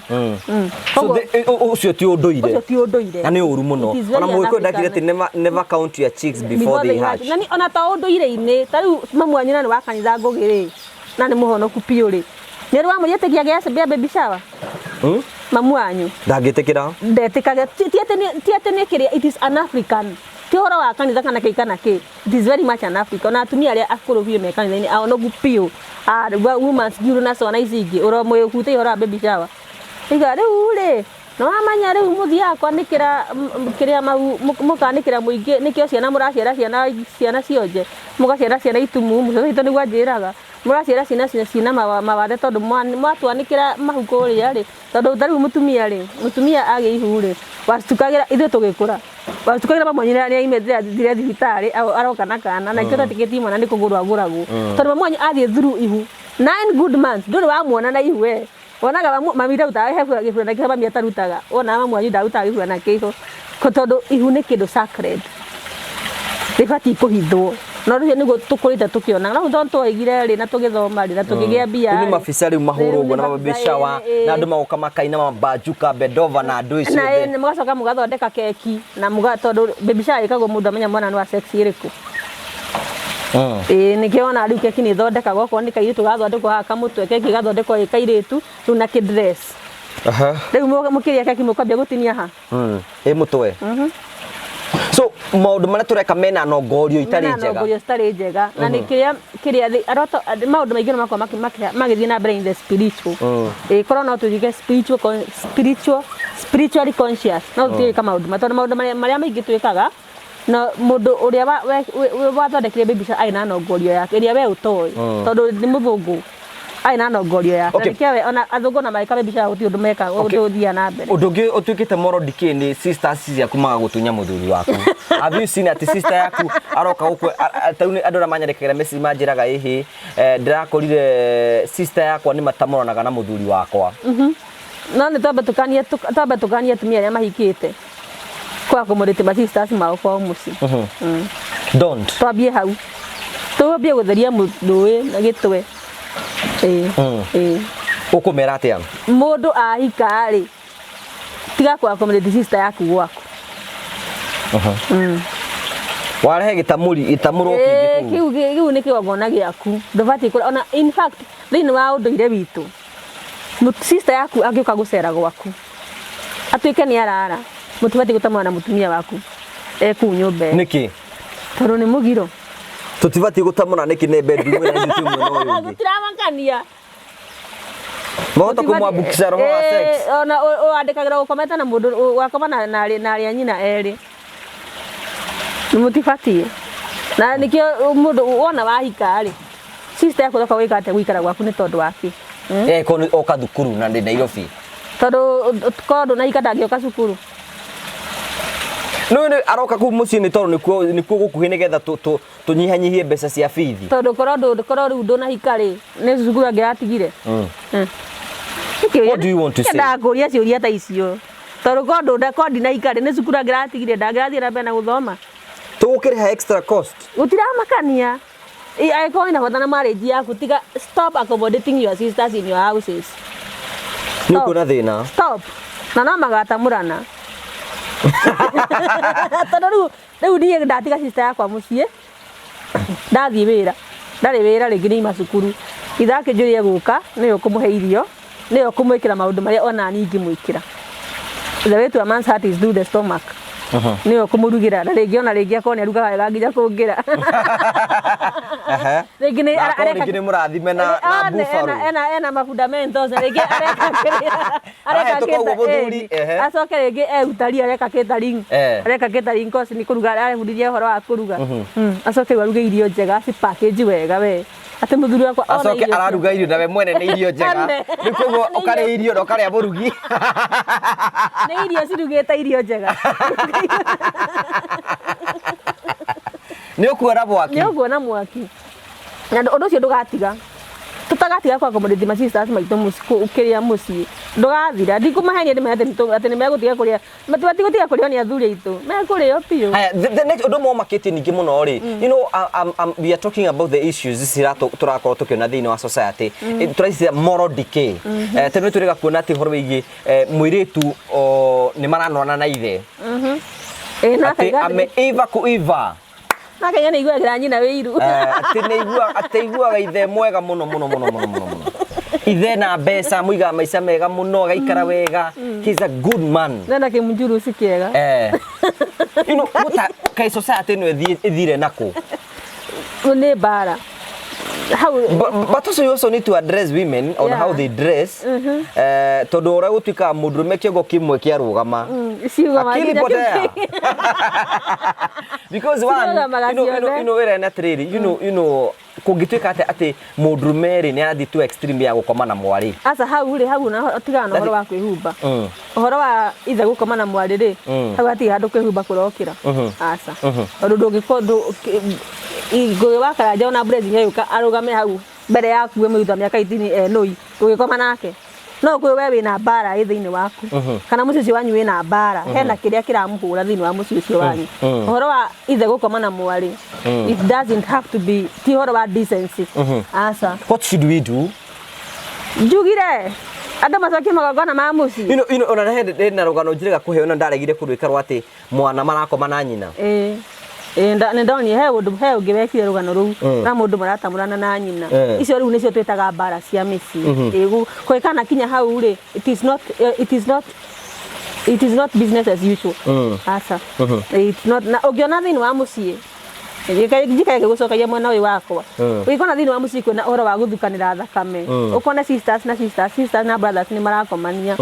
So Koguo ũcio ti ũndũire. Ũcio ti ũndũire. Na nĩ ũru mũno. It is very Ona mũgĩkũyũ ndakire atĩ un-African. never, never count your chicks before they hatch. Na ona to ũndũire-inĩ, ta rĩu mamu wanyu na nĩ wa kanitha Ngũgĩ rĩ, na nĩ mũhonoku biũ rĩ, nĩ ũrĩ wamũrĩtĩkia gĩa baby shower? Hmm? Mamu wanyu. Ndangĩtĩkĩra. Ndetĩkaga. Ti atĩ nĩ kĩrĩa, it is an African, ti ũhoro wa kanitha kana kĩ kana kĩ, it is very much an African. Ona atumia arĩa akũrũ biũ me kanitha-inĩ aonogu biũ, women's guild na ciana ici ingĩ, ũromũhutĩtie ũhoro wa baby shower, iga rĩu rĩ. Na wamanya rĩu mũthiaga kwanĩkĩra kĩrĩa mau mũkanĩkĩra mũingĩ, nĩkĩo ciana mũraciara ciana ciana cionje, mũgaciara ciana itumumu. Cũcũ witũ nĩguo anjĩraga, mũraciara ciana ciĩna mawathe tondũ mwatwanĩkĩra mahu kũrĩa rĩ, tondũ ta rĩu mũtumia rĩ, mũtumia agĩa ihu rĩ, wacitukagĩra ithuĩ tũgĩkũra, wacitukagĩra mami wanyu nĩ aimĩte athire thibitarĩ aroka na kana, na ikĩo twetĩkĩtie mwana nĩ kũgũrwo agũragwo, tondũ mami wanyu athiĩ through ihu 9 good months, ndũrĩ wamuona na ihu we. Wonaga mami ndarutaga he gĩburana kĩho, mami atarutaga, wonaga mami wanyu ndarutaga gĩburana kĩho. Tondũ ihu nĩ kĩndũ sacred, rĩbatiĩ kũhithwo, na ũndũ ũcio nĩguo tũkũrĩte tũkĩonaga. No tondũ twaigire rĩ na tũgĩthoma rĩ na tũkĩgĩa mbia rĩu nĩ mabica rĩu mahũrwo ũguo na mababy shower, na andũ magoka makaina mabanjuka bendova na andũ icio na othe. Mũgacoka mũgathondeka keki na mũga, tondũ baby shower ĩkagwo mũndũ amenya mwana nĩ wa sex ĩrĩkũ. Ĩĩ, nĩkĩo wona rĩu keki nĩ ĩthondekagwo, okorwo nĩ kairĩtu gathondekwo haha kamũtwe, keki ĩgathondekwo ĩ kairĩtu rĩu na kĩ-dress. Rĩu mũkĩrĩa keki mũkwambia gũtinia ha. Ĩ mũtwe. So maũndũ marĩa tũreka mena nongorio itarĩ Mena njega. Nongorio citarĩ njega, na nĩ kĩrĩa kĩrĩa aroto maũndũ maingĩ no makorwo magĩthiĩ na mbere in the spiritual. Ĩĩ, korwo no tũtuĩke spiritual spiritually conscious, no tũtige gwĩka maũndũ ma, tondũ maũndũ marĩa maingĩ twĩkaga na mũndũ ũrĩa wathondekire baby shower arĩ na nongorio yake ĩrĩa we ũtoĩ, tondũ nĩ mũthũngũ arĩ na nongorio yake. Na nĩkĩo we ona athũngũ ona magĩka baby shower gũtirĩ ũndũ mekaga, ũndũ ũthiaga na mbere. Ũndũ ũngĩ ũtuĩkĩte moral decay nĩ sisters ciaku magagũtunya mũthuri waku. Have you seen atĩ sister yaku aroka gũkũ ta rĩu nĩ andũ arĩa manyandĩkagĩra message manjĩraga, ĩhĩ, ndĩrakorire sister yakwa nĩ matamũranaga na mũthuri wakwa. No nĩ twambe tũkanie atumia arĩa mahikĩte kwa accommodate ma sisters mao kwao mũciĩ. Don't. Twambie hau, twambie gũtheria mũndũ na gĩtwe, ĩĩ ĩĩ. Ũkũmera atĩa? Mũndũ ahika rĩ, tiga kũ accommodate sister yaku gwaku. Warehe gĩtamũri gĩtamũrwo kĩngĩ kũu. Kĩu nĩ kĩgongona gĩaku, ndũbatiĩ kũrĩa ona. In fact, thĩinĩ wa ũndũire witũ, sister yaku angĩũka gũcera gwaku atuĩke nĩ arara, mũtibatiĩ gũtamũra na mũtumia waku e kũu nyũmba ĩyo. Nĩkĩ? Tondũ nĩ mũgiro. Tũtibatiĩ gũtamũra nĩkĩ nĩ bedroom ĩna ithuĩ twĩ mwena ũyũ ũngĩ? Gũtiramakania. Mahota kũmwambũkica roho wa sex. Ona wandĩkagĩra gũkomete na mũndũ wakoma na arĩa nyina erĩ, mũtibatiĩ. Na nĩkĩo mũndũ wona wahika rĩ, sister yaku ũroka gwĩka atĩa gũikara gwaku? Nĩ tondũ wake? Eh, ko oka thukuru na ndĩ Nairobi. Tondũ korwo ndũnahika ndangĩũka cukuru. No nĩ aroka kũu mũciĩ nĩ tondũ nĩkuo gũkuhĩ, nĩgetha tũnyihanyihie mbeca cia bithi. Tondũ korwo rĩu ndũnahika rĩ, nĩ cukuru angĩratigire. What do you want to say? Nyendaga kũria ciũria ta icio, tondũ korwo korwo ndinahika rĩ, nĩ cukuru angĩratigire, ndangĩrathiĩ na mbere na gũthoma. Tũgũkĩrĩha extra cost. Gũtiramakania. Angĩkorwo wĩna bata na marriage yaku, tiga, stop accommodating your sisters in your houses. Nĩ ũkuona thĩna. Stop, na no magatamũrana, tondũ rĩu niĩ ndatiga sister yakwa mũciĩ, ndathiĩ wĩra, ndarĩ wĩra rĩngĩ, nĩ ima cukuru, ithe akĩnjũria gũka, nĩwe ũkũmũhe irio, nĩwe ũkũmwĩkĩra maũndũ marĩa ona niĩ ingĩmwĩkĩra. The way to a man's heart is through the stomach. Nĩwe ũkũmũrugĩra, na rĩngĩ ona rĩngĩ akorwo nĩ arugaga wega nginya kũngĩra. Rĩngĩ nĩ Na akorwo rĩngĩ nĩ mũrathime na Ah, buffalo. ena ma fundamentals, na rĩngĩ areka kĩrĩa areka. Arahĩtũka ũguo mũthuri, ehe. Acoke rĩngĩ eutari areka catering. Areka catering course, nĩ kũruga arebundithia ũhoro wa kũruga. Acoke rĩu aruge irio njega, aci package wega we, atĩ mũthuri wakwa ona Acoke irio araruga irio na we mwene nĩ irio njega. Ane. Rĩu koguo ũkarĩa irio na ũkarĩa mũrugi. Nĩ irio cirugĩte, irio njega. Nĩ ũkuona mwaki. Nĩ ũkuona mwaki, na ũndũ ũcio ndũgatiga, tũtagatiga kwa accommodate ma sisters maitũ mũciĩ, kĩrĩa mũciĩ ndũgathira. Ndikũmahenia ndĩmere atĩ nĩ megũtiga kũrĩa, matigũtiga kũrĩo nĩ athuri aitũ, mekũrĩo biũ. Haya, the next ũndũ ũmwe ũmakĩtie ningĩ mũno rĩ, we are talking about the issues ici tũrakorwo tũkĩona thĩinĩ wa society. Tũraicia moral decay. Tondũ nĩ tũrĩga kuona atĩ ũhoro wĩgiĩ mũirĩtu nĩ maranona na ithe. Ĩ na atĩ akaiga ameiva kuiva. Na akaiga nĩ iguagĩra nyina wĩiru. Atĩ nĩ igua atĩ iguaga ithe mwega mũno mũno mũno mũno mũno mũno, ithe na mbeca, mũigaga maica mega mũno, agaikara wega, he's a good man. Nena kĩmũnjuruci kĩega. What kaĩ society ĩno ĩthire nakũ? Nĩ mbara. Hau. But also you also need to address women on how they dress, tondu uria gutuikaga mundurume kiongo kimwe kiarugama, ciugamaga akili nginya potea. kĩu. Because one Cirũgamaga ciothe. Wĩra nĩ atĩrĩrĩ, kũngĩtuĩka atĩ mũndũrũme rĩ nĩ arathiĩ to extreme ya gũkoma na mwarĩ. Aca, hau rĩ, hau na tigana na ũhoro wa kwĩhumba, ũhoro wa ithe gũkoma na mwarĩ rĩ, hau hatirĩ handũ kwĩhumba kũrokĩra. Aca, tondũ ndũngĩkorwo Ngũgĩ wa Karanja ona Blessing agĩũka arũgame hau mbere yaku wĩ mũthutha mĩaka 18 enũi, ndũngĩkoma nake. No kwĩ we wĩna mbara ĩ thĩinĩ waku, kana mũciĩ ũcio wanyu wĩna mbara, hena kĩrĩa kĩramũhũra thĩinĩ wa mũciĩ ũcio wanyu. Ũhoro wa ithe gũkoma na mwarĩ, it doesn't have to be, ti ũhoro wa decency, aca. What should we do? Njugire andũ macokie magongona ma mũciĩ. Ona he na rũgano njĩrĩga kũheo na ndaregire kũrwĩka rwa atĩ mwana marakoma na nyina. Ĩĩ. Ĩĩ, nĩ ndonire he ũndũ, he ũngĩ wekire rũgano rũu na mũndũ maratamũrana na nyina. Icio rĩu nĩcio twĩtaga mbara cia mĩciĩ. Ĩĩ, kũgĩkana kinya hau rĩ, it is not business as usual. Aca, it's not. Na ũngĩona thĩinĩ wa mũciĩ, njikae gũcokagia mwena ũyũ wakwa, ũngĩkona thĩinĩ wa mũciĩ kwĩna ũhoro wa gũthukanĩra thakame, ũkone sisters na sisters, sisters na brothers nĩ marakomania,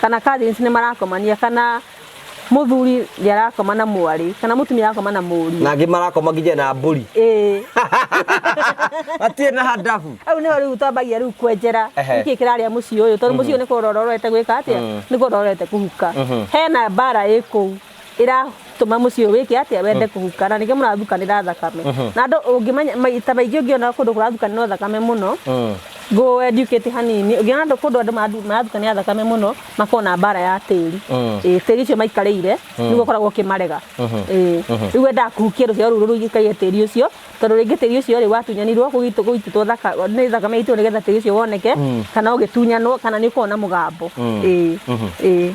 kana cousins nĩ marakomania, kana mũthuri nĩ arakoma na mwarĩ, kana mũtumia arakoma na mũriũ, na angĩ marakoma nginya na mbũri, ĩĩ, hatirĩ na handabu. Hau nĩho rĩu twambagia rĩu kwenjera nĩkĩ kĩrarĩa mũciĩ ũyũ, tondũ mũciĩ ũyũ nĩ kũrora ũrorete gwĩka atĩa, nĩ kũrora ũrorete kũhuka. Hena mbara ĩ kũu ĩratũma mũciĩ ũyũ wĩke atĩa, wende kũhuka, na nĩkĩo mũrathukanĩra thakame. Na andũ ũngĩmenya maita maingĩ, ũngĩona kũndũ kũrathukanĩrwo thakame mũno, ngũ educate hanini, ũngĩona andũ kũndũ andũ marathukanĩra thakame mũno, makoragwo na mbara ya tĩri. Ĩĩ, tĩri ũcio maikarĩire nĩguo ũkoragwo ũkĩmarega. Ĩĩ, rĩu wendaga kũhukia rũciaro rũu rũikaire tĩri ũcio, tondũ rĩngĩ tĩri ũcio rĩ watunyanirwo gũitĩtwo nĩ thakame itũ nĩgetha tĩri ũcio woneke, kana ũgĩtunyanwo, kana nĩ ũkoragwo na mũgambo. Ĩĩ.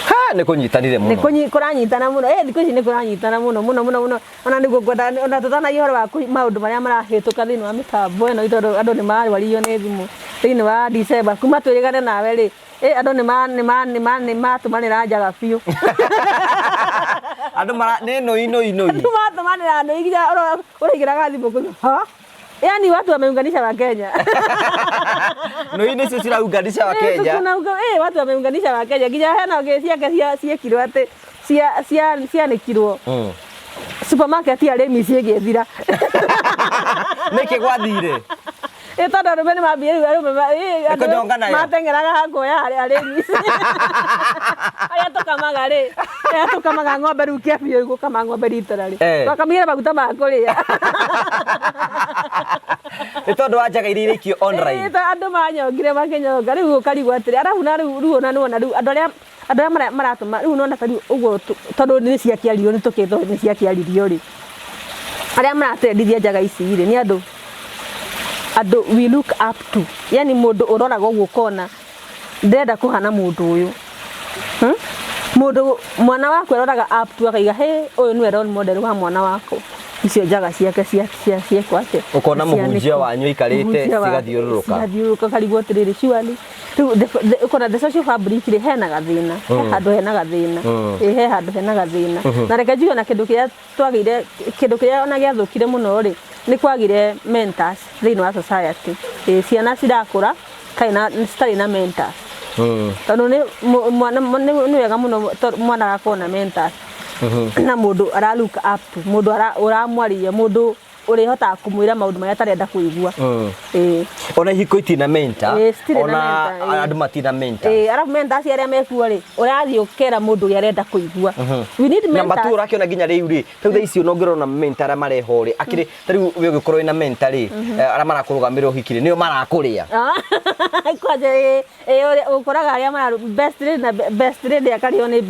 Ha, nĩ kũnyitanire Nĩ mũno. Kũranyitana mũno. Thikũ ici nĩ kũranyitana mũno mũno mũno mũno. Ona nĩguo ngwenda ona tũtanagia ũhoro wa maũndũ marĩa marahĩtũka thĩinĩ wa mĩtambo ĩno, tondũ andũ nĩ marwaririo nĩ thimũ thĩinĩ wa December kuma twĩrĩgane nawe rĩ. Andũ nĩ matũmanĩra njaga biũ. Andũ mara nĩ nũi nũi nũi. Andũ matũmanĩra nũi nginya ũraingĩraga thimũ kũigua ha, yani watu wameunganisha wa Kenya. Nũi nĩcio ciraunganisha wa Kenya. Watu wameunganisha wa Kenya nginya hena ũngĩ ciake ciekirwo atĩ cianĩkirwo supermarket ya Remi ciĩgĩthira. Nĩkĩ gwathire? Ĩ, tondũ arũme nĩ mambia rĩu arũme andũ Kũnyonga nayo. mateng'eraga kuoya arĩmi arĩa tũkamaga rĩ, arĩa tũkamaga ng'ombe rĩu kĩambio gũkama ng'ombe rita rĩ, twakamire maguta ma kũrĩa. Nĩ tondũ wa njaga iria iraikio online. Ĩ, andũ manyongire makĩnyonga, rĩu ũkarigwo atĩrĩ, arabu na rĩu ona nĩwona rĩu andũ arĩa maratũma rĩu nona ta rĩu ũguo tondũ nĩ ciakĩarirwo, nĩ tũkĩtwo nĩ ciakĩaririo rĩ, arĩa maratwendithia njaga ici rĩ nĩ andũ we look up to, yani mũndũ ũroraga ũguo ũkona ndĩrenda kũhana mũndũ ũyũ, Mũndũ mwana waku aroraga up to akaiga, he ũyũ nĩwe role model wa mwana wakwa, icio njaga ciake cia ciekwo atĩa? Ũkona mũhunjia Cianĩkwo. Wanyu aikarĩte Mũhunjia cigathiũrũrũka. Cigathiũrũrũka, ũkarigwo atĩrĩrĩ, surely rĩu ũkona the social fabric rĩ hena gathĩna, he handũ hena gathĩna. Ĩ, he handũ hena gathĩna. Na reke njuge ona kĩndũ kĩrĩa twagĩire, kĩndũ kĩrĩa ona gĩathũkire mũno rĩ, nĩ kwagire mentors thĩinĩ wa society. Ĩ, ciana cirakũra citarĩ na mentors, tondũ nĩ mwana nĩ wega mũno tondũ mwana agakorwo na mentors na mũndũ ara look up to, mũndũ ũramwarĩria, mũndũ ũrĩhotaga kũmwĩra maũndũ marĩa atarenda kũigua. Ĩĩ. Ona ihiko itina mentor. Ĩĩ, citirĩ na ona mentor, ĩĩ. Andũ matina mentor. Ĩĩ, arabu mentors arĩa mekuo rĩ, ũrathiĩ ũkera mũndũ ũrĩa arenda kũigua. We need Namba tu mentors. ũrakĩona nginya rĩu rĩ, rĩu thaa ici ona ũngĩrora mentor arĩa mareho rĩ, akĩrĩ ta rĩu we ũngĩkorwo wĩna mentor rĩ, arĩa marakũrũgamĩrĩra ũhiki rĩ nĩo marakũrĩa. Ah, kwanja ĩ ĩ, ũrĩa ũkoraga arĩa mara best lady na best lady akarĩo nĩ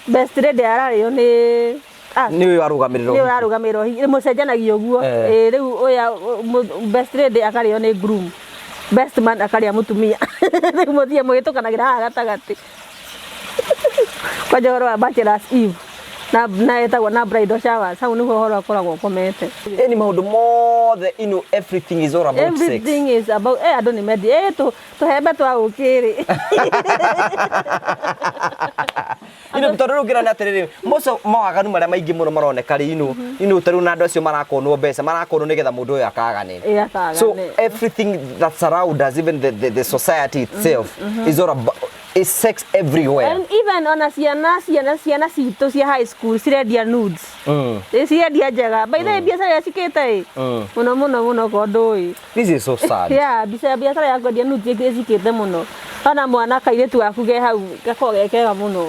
best lady ararĩo nĩ Nĩ ũyũ arũgamĩrĩra nĩ ũhiki. Ũrarũgamĩrĩra ũhiki mũcenjanagia ũguo. Ĩ, rĩu ũya best lady akarĩo nĩ groom, best man akarĩa mũtumia, rĩu mũthiĩ mũhĩtũkanagĩra haha gatagatĩ. Kwanja ũhoro wa bachelor's eve Na ĩtagwo na bridal showers, hau nĩho ũhoro ũkoragwo ũkomete. Ĩni maũndũ mothe, everything is all about sex. Everything is about andũ nĩ mendi tũhembe twa ũkĩrĩ. Tondũ rĩu ngĩrona atĩrĩrĩ, most of mawaganu marĩa maingĩ mũno maroneka rĩ, ta rĩu na andũ acio marakonwo mbeca, marakonwo nĩgetha mũndũ ũyũ akagane. Ĩ, akagane. So everything that surround us, even the society itself, is all about is sex everywhere. And even ona ciana citũ cia high school cirendia nudes. Ĩ, cirendia njega. By the way, biacara ĩrĩa cikĩte ĩ mũno mũno mũno ko ndũĩ. This is so sad. Yeah, biacara ya kwendia nudes ĩcikĩte mũno. Ona mwana kairĩtu gaku ke hau gakoragwo ge kega mũno.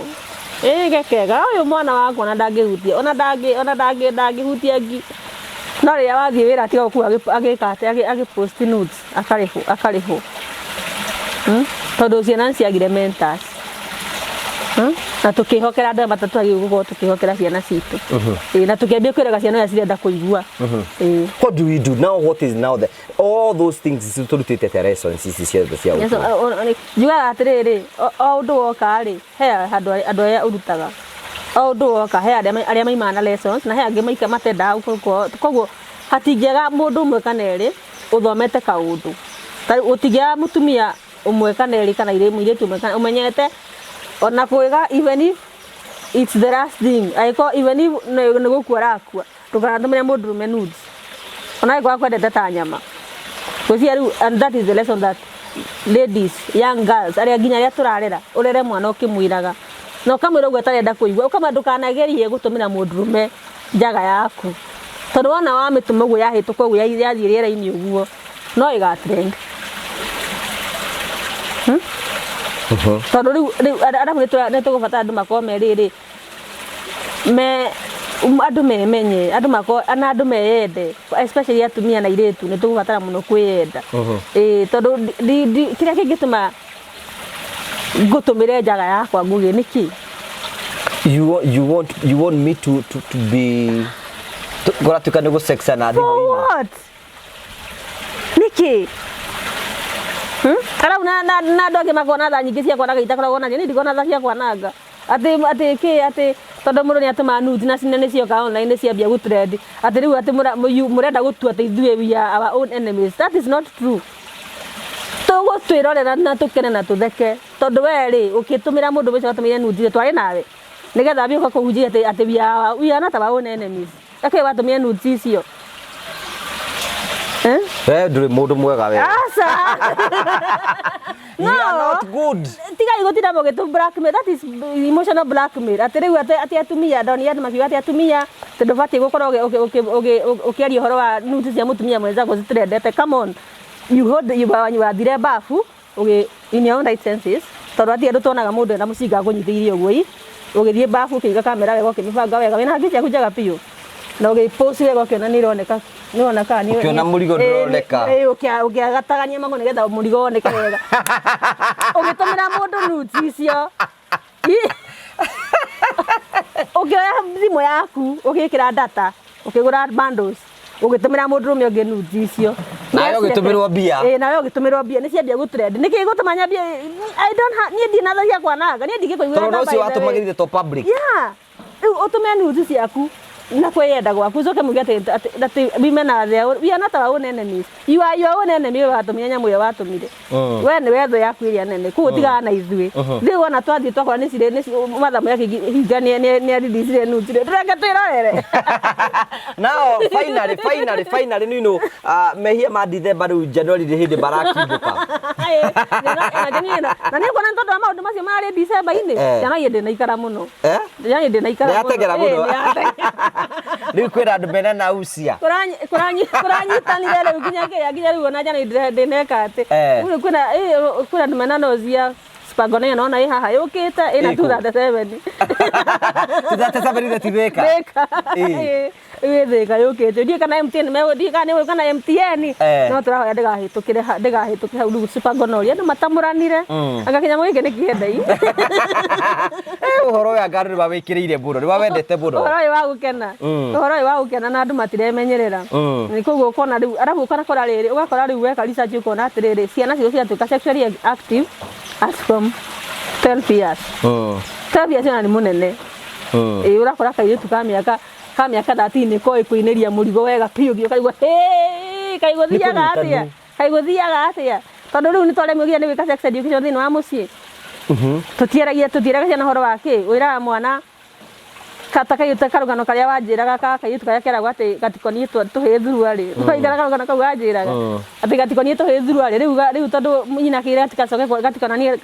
Ĩ, ge kega ũyũ mwana wakwa ona ndangĩhutia, ona ndangĩhutia ngi. No rĩrĩa wathiĩ wĩra atiga gũkua agĩka atĩ agĩpost nudes akarĩhwo. Tondũ ciana nĩ ciagire mentors. Na tũkĩhokera andũ aya matatũ gũkorwo tũkĩhokera ciana citũ. Ĩ, na tũkĩambia kwĩraga ciana ũrĩa cirenda kũigua. Ĩ. What do we do now? What is now the all those things turutĩte ta lessons ici ciothe cia Yes, ũtũũro? Njugaga atĩrĩrĩ, o ũndũ woka rĩ, he handũ andũ arĩa ũrutaga. O ũndũ woka he arĩa maimaga na lessons na he angĩ maika matendaga gũkorwo, koguo hatingĩaga mũndũ ũmwe kana erĩ ũthomete kaũndũ. Ta rĩu gũtingĩaga mũtumia ũmwe kana erĩ kana mũirĩtu ũmwe kana ũmenyete ona kwĩga, even if it's the last thing, angĩkorwo even if nĩ gũkua arakua, ndũkanatũmĩre mũndũrũme nudes ona angĩkorwo akwendete ta nyama. Gwĩciria rĩu, and that is the lesson that ladies, young girls, arĩa nginya arĩa tũrarera, ũrere mwana ũkĩmwĩraga na ũkamwĩra ũguo atarenda kũigua, ũkamwĩra ndũkanagerie gũtũmĩra mũndũrũme njaga yaku, tondũ wona wamĩtũma ũguo yahĩtũka ũguo, yathiĩ rĩera-inĩ ũguo, no ĩga trend. Tondũ rĩu arabu nĩ tũgũbatara andũ makorwo me rĩrĩ me andũ memenye, andũ makorwo na andũ meyende, especially atumia na airĩtu, nĩ tũgũbatara mũno kwĩyenda. Ĩĩ, tondũ kĩrĩa kĩngĩtũma ngũtũmĩre njaga yakwa nguge nĩkĩ? You want me to be kũratuĩka nĩ gũsexa na For thimũ-inĩ? What? Nĩkĩ? Arabu na andũ angĩ makoragwo na thaa nyingĩ cia kwananga itakoragwo nacio, niĩ ndikoragwo na thaa cia kwananga atĩ kĩ, atĩ tondũ mũndũ nĩ atũma nudes na cina nĩ cioka online, nĩ ciambia gũtrend, atĩ rĩu atĩ mũrenda gũtua atĩ ithuĩ we are our own enemies. That is not true. Tũgũtwĩrorera na tũkene na tũtheke, tondũ we rĩ ũkĩtũmĩra mũndũ ũcio watũmĩire nudes twarĩ nawe nĩgetha ambie gũka kũhunjia atĩ we are not our own enemies. Akĩ watũmĩre nudes icio? Eh? We ndũrĩ mũndũ mwega we. Aca. You are not good. Tigai gũtinda mũgĩtũ blackmail. That is emotional blackmail, atĩ rĩu atĩ atumia, ndonire andũ makiuga atĩ atumia atĩ ndũbatiĩ gũkorwo ũkĩaria ũhoro wa nudes cia mũtumia mwenzako citrendete. Come on, you hold you wathire bafu ũgĩ in your own right senses, tondũ atirĩ andũ tuonaga mũndũ ena mũcinga akũnyitĩrĩire ũguo i ũgĩthiĩ bafu, ũkĩiga kamera wega, ũkĩmĩbanga wega, wĩna haki ciaku njega biũ, na ũgĩpost wega, ũkĩona nĩ ĩroneka, nĩ wona kana nĩ Ũkĩona mũrigo ndũroneka. Ĩ, ũkĩagatagania magũrũ nĩgetha mũrigo woneke wega, ũgĩtũmĩra mũndũ nudes icio. Ũkĩoya thimũ yaku, ũgĩkĩra data, ũkĩgũra bundles, ũgĩtũmĩra mũndũrũme ũngĩ nudes icio. Nawe ũgĩtũmĩrwo mbia. Ĩ, nawe ũgĩtũmĩrwo mbia, nĩ ciambia gũtrend. Nĩkĩ gũtũma nyambie? I don't have, niĩ ndirĩ na thaa cia kwananga, niĩ ndingĩkũiguĩra Tondũ tha, ũcio by the way. watũmagĩrire to public. Yeah, rĩu ũtũme nudes ciaku na kwĩyenda gwaku, ũcoke muge atĩ women are their own, we are not our own enemies. You are your own enemy. We watũmire nyamũ ĩyo watũmire, we nĩ we thũ yaku ĩrĩa nene, koguo tigana na ithuĩ. Rĩu wona twathiĩ twakora nĩ cirĩ nĩ mathamu ya kĩhinga nĩ areleasire nudes, tũreke twĩrorere. Now finally, finally, finally, mehia ma December, rĩu January nĩ hĩndĩ marakimbũka. Na nĩ kuona nĩ tondũ wa maũndũ macio marĩ December-inĩ. January ndĩnaikara mũno. Eh? January ndĩnaikara mũno. Nĩyategera mũno. Ĩ, nĩyategera. Rĩu kwĩna andũ mena nausia. Kũranyitanire rĩu nginya kĩrĩa, nginya rĩu ona January ndĩneka atĩ rĩu kwĩna andũ mena nausea. Spangonia naona ĩ haha yũkĩte ĩna Ĩkũ? 237. 237 nĩ Thika. Thika. Ĩ. Ĩ, Thika yũkĩte, ndiĩ kana MTN ndiĩ kana nĩ kana MTN. No tũrahoya ndĩgahĩtũkĩre ndĩgahĩtũke hau rĩu Spangonoria andũ matamũranire. Anga kĩnyamũ gĩkĩ nĩ kĩendai. Eh, ũhoro ũyũ anga andũ nĩ mawĩkĩrĩire mũno, nĩ mawendete mũno. Ũhoro ũyũ wa gũkena, ũhoro ũyũ wa gũkena, na andũ matiremenyerera. Nĩ koguo ũkona rĩu arabu ũgakora rĩrĩ, ũgakora rĩu weka research ũkona atĩrĩrĩ, ciana ciothe ciatuĩka sexually active as from 12 years. 12 years ona nĩ mũnene. Ĩĩ, ũrakora kairĩtu ka mĩaka 13 nĩ koĩ kũinĩria mũrigo wega biũ nginya ũkaigua, "Hĩ, kaĩ gũthiaga atĩa? Kũnyitanu. Kaĩ gũthiaga atĩa?" Tondũ rĩu nĩ twaremwo nginya nĩ gwĩka sex education thĩinĩ wa mũciĩ. Tũtiaragia, tũtiĩraga ciana ũhoro wa kĩ wĩraga mwana kata kairĩtu karũgano karĩa wanjĩraga ka kairĩtu karĩa keragwo atĩ gatikoniĩ tũhĩĩ thuruarĩ. Waigara karũgano kau wanjĩraga atĩ gatikoniĩ tũhĩĩ thuruarĩ. Rĩu tondũ nyina akĩra gatigacoke gatikananie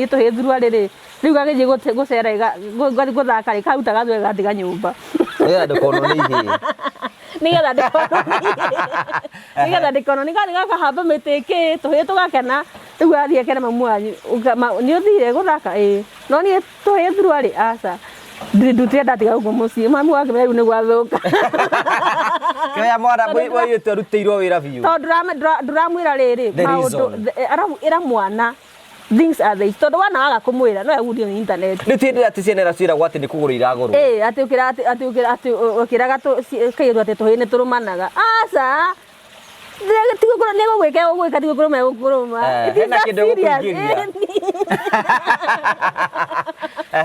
tũhĩĩ thuruarĩ rĩ, rĩu gagĩthiĩ gũcera gũthaka rĩ, karuta gathuarĩ gatiga nyũmba. Nĩgetha ndũkonwo nĩ ihĩĩ. Nĩgetha ndĩkonwo nĩ gathiĩ gakahamba mĩtĩ kĩ tũhĩĩ tũgakena. Rĩu athiĩ akere mamu wanyu, "Nĩ ũthire gũthaka?" "Ĩĩ." "No niĩ tũhĩĩ thuruarĩ?" "Aca, ndutire ndatiga gũkũ mũciĩ." Mamu wakĩmenya rĩu nĩ gwathũka. Kĩoya mwana mũirĩtu arutĩirwo wĩra biũ. Tondũ ndũramwĩra rĩrĩ The maũndũ reason. Arabu ĩra mwana things are they, tondũ wana waga kũmwĩra no agundio nĩ internet. Rĩu ti hĩndĩ ĩrĩa atĩ ciana iria ciĩragwo atĩ nĩ kũgũrwo iragũrwo. Ĩĩ, atĩ ũkĩra atĩ ũkĩraga kairĩtu atĩ tũhĩĩ nĩ tũrũmanaga. Aca, ti gũkũrũ nĩ gũgwĩka gũgwĩka, ti gũkũrũma gũkũrũma. Eh, hena kĩndũ gũkũingĩria.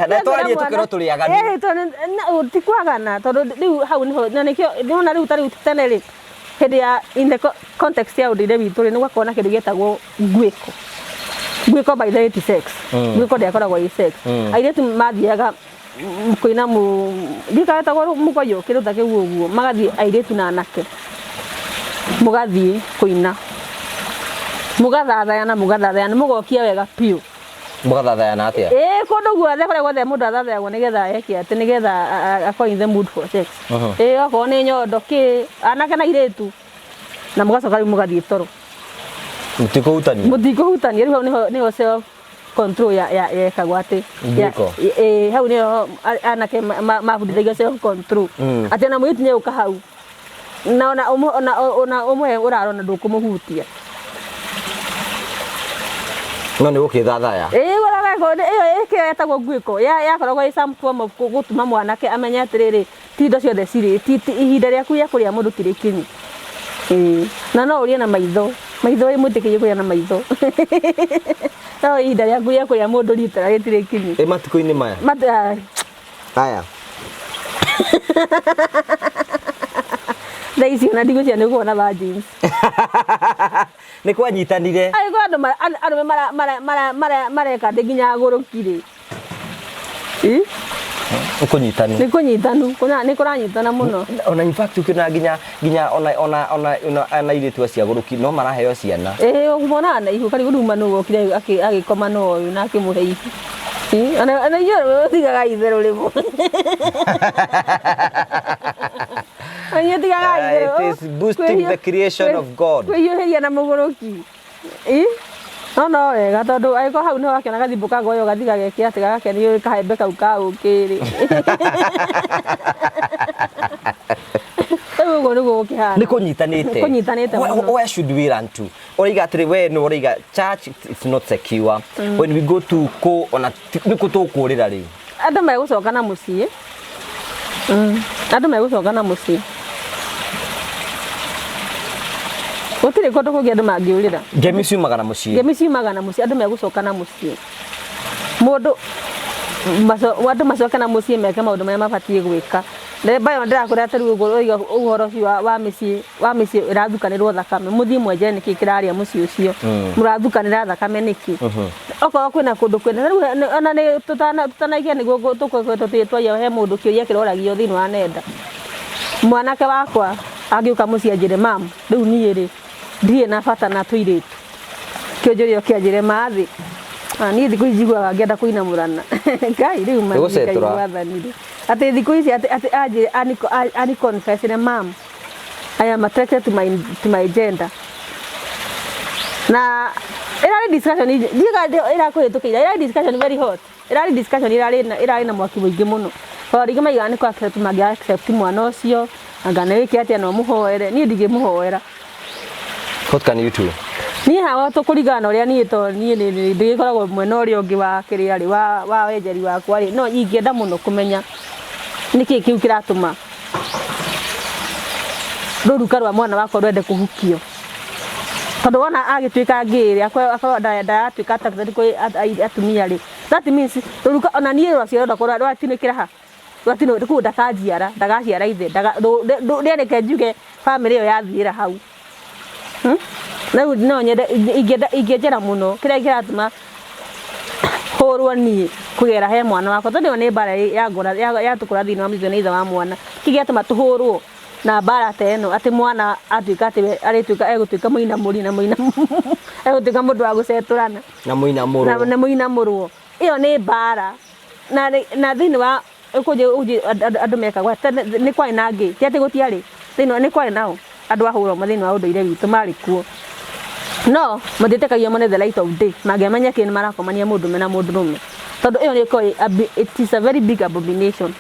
Na twarie tũkerwo tũrĩ aganu. Ĩĩ, tondũ ti kwagana, tondũ rĩu hau nĩho na nĩkĩo nĩwona rĩu ta rĩu tene rĩ, hĩndĩ ya in the context ya ũndũire witũ rĩ, nĩ gwakoragwo na kĩndũ gĩetagwo nguĩko. Nguĩko by the way ti sex. Nguĩko ndĩakoragwo ĩ sex. Airĩtu mathiaga kũina mu ndikawetagwo mũkoyo, kĩndũ ta kĩu ũguo, magathiĩ airĩtu na anake, mũgathiĩ kũina, mũgathathayana, mũgathathayana, mũgokia wega biũ. Mũgathathayana atĩa? Ĩĩ, kũndũ guothe, kũrĩa guothe mũndũ athathayagwo nĩgetha eke atĩ nĩgetha akorwo in the mood for sex. Ĩĩ, okorwo nĩ nyondo kĩ anake na airĩtu, na mũgacoka rĩu mũgathiĩ toro. Mũtikũhutania. Mũtikũhutania. Rĩu hau nĩho self control ya yekagwo atĩ Ngĩko. Ĩĩ, hau nĩho anake mabundithagio self control, atĩ ona mũirĩtu nĩegũka hau na ona ũmwe ũrarona ndũkũmũhutia. No nĩ gũkĩthathaya. Ĩĩ, ĩyo ĩkĩo yetagwo nguĩko, yakoragwo ĩ some form of gũtũma mwanake amenye atĩrĩrĩ, ti indo ciothe cirĩ ti ihinda rĩaku rĩa kũrĩa mũndũ ti rĩkinyu. Ĩĩ, na no ũrĩe na maitho, maitho wĩ mwĩtĩkĩrie kũrĩa na maitho, no ihinda rĩaku rĩa kũrĩa mũndũ rita rĩtirĩ kinyu. Ĩ matukũ-inĩ maya? Aya. Thaa ici ona ndigwĩciria nĩ ũkuona virgins. Nĩ kwanyitanire. Angĩkorwo andũ arũme mareka atĩ nginya agũrũki rĩ. Ĩ? Nĩ kũnyitanu. Nĩ kũnyitanu, nĩ kũranyitana mũno. Ona in fact ũkĩona nginya ona airĩtu acio agũrũki no maraheo ciana. Ĩĩ, ũmonaga na ihu karigũ rĩu nũ wokire agĩkoma na ũyũ na akĩmũhe ihu. Ĩ, ona inyuĩ arũme mũtigaga itherũ rĩmwe. Inyuĩ tigaga itherũ. It is boosting the creation of God. Kwĩhiũhĩria na mũgũrũki. Ĩ? No wega, tondũ angĩkorwo hau nĩho wakĩona gathimbo ka goyo gathi gageke atĩ gagakenio kahembe kau ka ũkĩ rĩ. Rĩu ũguo nĩguo gũkĩhana. Nĩ kũnyitanĩte. Nĩ kũnyitanĩte mũno. Where should we run to? Ũraiga atĩrĩ, we nĩ ũraiga church it's not secure. When we go to kũ ona nĩ kũ tũkũrĩra rĩu? Andũ megũcoka na mũciĩ. Andũ megũcoka na mũciĩ. Gũtirĩ kũndũ kũngĩ andũ mangĩũrĩra. Ngemi ciumaga na mũciĩ. Ngemi ciumaga na mũciĩ, andũ megũcoka na mũciĩ. Mũndũ andũ macoke na mũciĩ meke maũndũ marĩa mabatiĩ gwĩka. Ndemba ĩyo ndĩrakwĩra atĩ rĩu ũguo ũroiga ũhoro ũcio wa mĩciĩ ĩrathukanĩrwo thakame, mũthiĩ mwenjere nĩkĩ kĩrarĩa mũciĩ ũcio. Mũrathukanĩra thakame nĩkĩ? Okorwo kwĩna kũndũ kwĩna rĩu ona nĩ tũtanaikia nĩguo tũkoretwo twaria, he mũndũ kĩũria kĩroragio thĩinĩ wa nenda. Mwanake wakwa angĩũka mũciĩ anjĩre, "Mam, rĩu niĩ rĩ ndirĩ na bata na tũirĩtu," kĩonjoria kĩanjĩre mathĩ. Ah, niĩ thikũ ici njiguaga ngĩenda kũinamũrana. Ngai rĩu ma Nĩgũcetura. Mwathani rĩ. Atĩ thikũ ici atĩ anjĩre ani confess-ire, "Mam, I am attracted to my gender." Na ĩrarĩ discussion ndiga ĩrakũhĩtũkĩire, ĩrarĩ discussion very hot. Ĩrarĩ discussion ĩrarĩ na mwaki mũingĩ mũno. Tondũ rĩngĩ maigaga nĩ kũ accept mangĩ accept mwana ũcio, anga nĩ wĩke atĩa, no mũhoere. Niĩ ndingĩmũhoera. What can you do? Niĩ hawa tũkũringana na ũrĩa niĩ, to niĩ ndĩgĩkoragwo mwena ũrĩa ũngĩ wa kĩrĩa rĩ wa wenjeri wakwa rĩ, no ingĩenda mũno kũmenya nĩkĩ kĩu kĩratũma rũruka rwa mwana wakwa rwende kũhukio, tondũ wona agĩtuĩka ngĩrĩ akorwo ndaratuĩka attracted kwĩ atumia rĩ, that means rũruka ona niĩ rwacio rwakwa rwatinĩkĩra ha. Rwatino kuu ndakajiara, ndagaciara ithe, reke njuge bamĩrĩ ĩyo yathiĩra hau. Rĩu no nyende ingĩenjera mũno kĩrĩa kĩratũma hũrwo niĩ kũgera he mwana wakwa, tondũ ĩyo nĩ mbara ya ngora yatũkora thĩinĩ wa mũciĩ nĩ ithe wa mwana. Kĩ gĩatũma tũhũrwo na mbara ta ĩno, atĩ mwana atuĩka atĩ we arĩtuĩka egũtuĩka mũinamũri na mũina egũtuĩka mũndũ wa gũcetũrana na mũinamũrwo. Na mũinamũrwo. Ĩyo nĩ mbara na thĩinĩ wa kũnjĩ andũ mekagwo nĩ kwarĩ na angĩ, ti atĩ gũtiarĩ, thĩinĩ nĩ kwarĩ nao andũ a hũrwo thĩinĩ wa ũndũire witũ marĩ kuo, no matiĩtĩkagio mone the light of day. Mangĩamenya kĩ nĩ marakomania mũndũrũme na mũndũrũme, tondũ ĩyo nĩ ĩkoragwo, it is a very big abomination.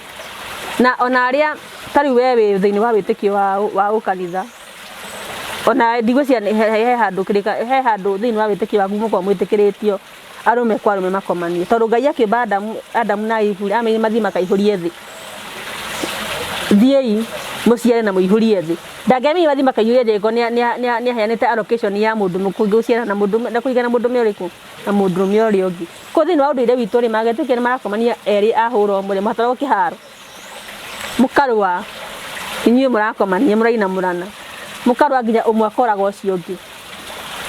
Na ona arĩa ta rĩu we wĩ thĩinĩ wa wĩtĩkio wa ũkanitha, ona ndigwĩciria he handũ kĩrĩka he handũ thĩinĩ wa wĩtĩkio waku mũkoragwo mwĩtĩkĩrĩtio arũme kwa arũme makomanie, tondũ Ngai akĩũmba Adamu na Ivu ameire mathiĩ makaihũrie thĩ, thiĩi mũciare na mũihũrie thĩ. Ndangĩameire mathiĩ makaihũrie thĩ angĩkorwo nĩ aheanĩte allocation ya mũndũ gũciara na mũndũ na kũigana mũndũrũme ũrĩkũ na mũndũrũme ũrĩa ũngĩ. Koguo thĩinĩ wa ũndũire witũ rĩ, mangĩtuĩkire nĩ marakomania erĩ a hũra ũmwe rĩ, matwaragwo kĩharo, mũkarũa inyuĩ mũrakomania, mũrainamũrana, mũkarũa nginya ũmwe akoraga ũcio ũngĩ.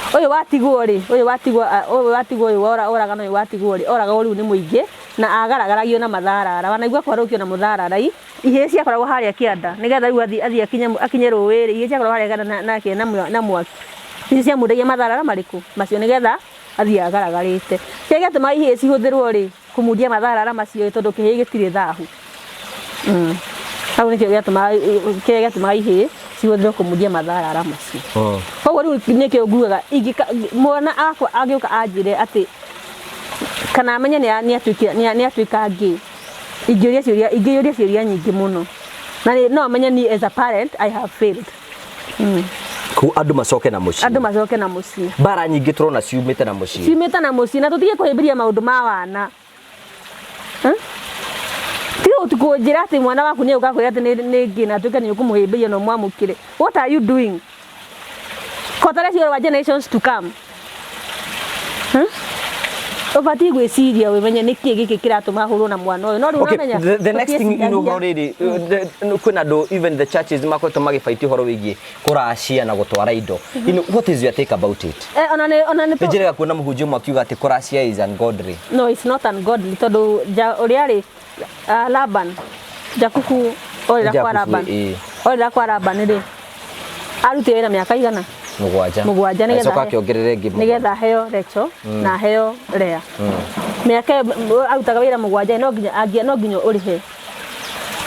Ũyũ watigwo rĩ, ũyũ watigwo, ũyũ watigwo, ũyũ oragana, ũyũ watigwo rĩ, oragagwo rĩu nĩ mũingĩ na agaragaragio na matharara. Wanaigua kwarũkio na mũthararai, ihĩĩ ciakoragwo harĩa kĩanda nĩgetha rĩu athiĩ akinye rũĩ rĩ, ihĩĩ ciakoragwo harĩa kĩanda nake na mwaki icio ciamundagia matharara marĩkũ macio nĩgetha athiĩ agaragarĩte. Kĩrĩa gĩatũmaga ihĩĩ cihũthĩrwo rĩ, kũmundia matharara macio, tondũ kĩhĩĩ gĩtirĩ thahu. Hau nĩkĩo gĩatũmaga, kĩrĩa gĩatũmaga ihĩĩ cihũthĩrwo kũmundia matharara macio. Koguo rĩu nĩkĩo ngugaga mwana akwa angĩũka anjĩre atĩ kana amenye nĩ atuĩka gay, ingĩũria ciũria nyingĩ mũno na no menye ni as a parent I have failed. Ku andũ macoke na mũciĩ. Andũ macoke na mũciĩ. Mbara nyingĩ tũrona ciumĩte na mũciĩ. Ciumĩte na mũciĩ, na tũtige kũhĩmbĩria maũndũ ma wana. Tiga kũnjĩra atĩ mwana waku nĩ egũka kwĩra atĩ nĩ ngĩ na atuĩke nĩ ũkũmũhĩmbĩria na ũmwamũkĩre. What are you doing? Kotara cio wa generations to come. Ũbatiĩ gwĩciria wĩmenye nĩkĩ gĩkĩ kĩratũma hũrwo na mwana ũyũ, no rĩu ũramenya The next thing rĩrĩ kwĩna andũ, even the churches makoretwo magĩbaiti ũhoro wĩgiĩ kũracia na gũtwara indo. What is your take about it? Ona nĩ ona nĩ Nĩ njĩrĩga kuona mũhunjia ũmwe akiuga atĩ kũracia is ungodly. No, it's not ungodly, tondũ ũrĩa rĩ Laban, Jakubu orĩra kwa Laban, orĩra kwa Laban rĩ, arutire wĩra mĩaka igana? 7. 7, nĩgetha acoka akĩongerera ĩngĩ nĩgetha aheo Rachel na aheo Lea. Mĩaka ĩyo arutaga wĩra 7, no nginya ũrĩhe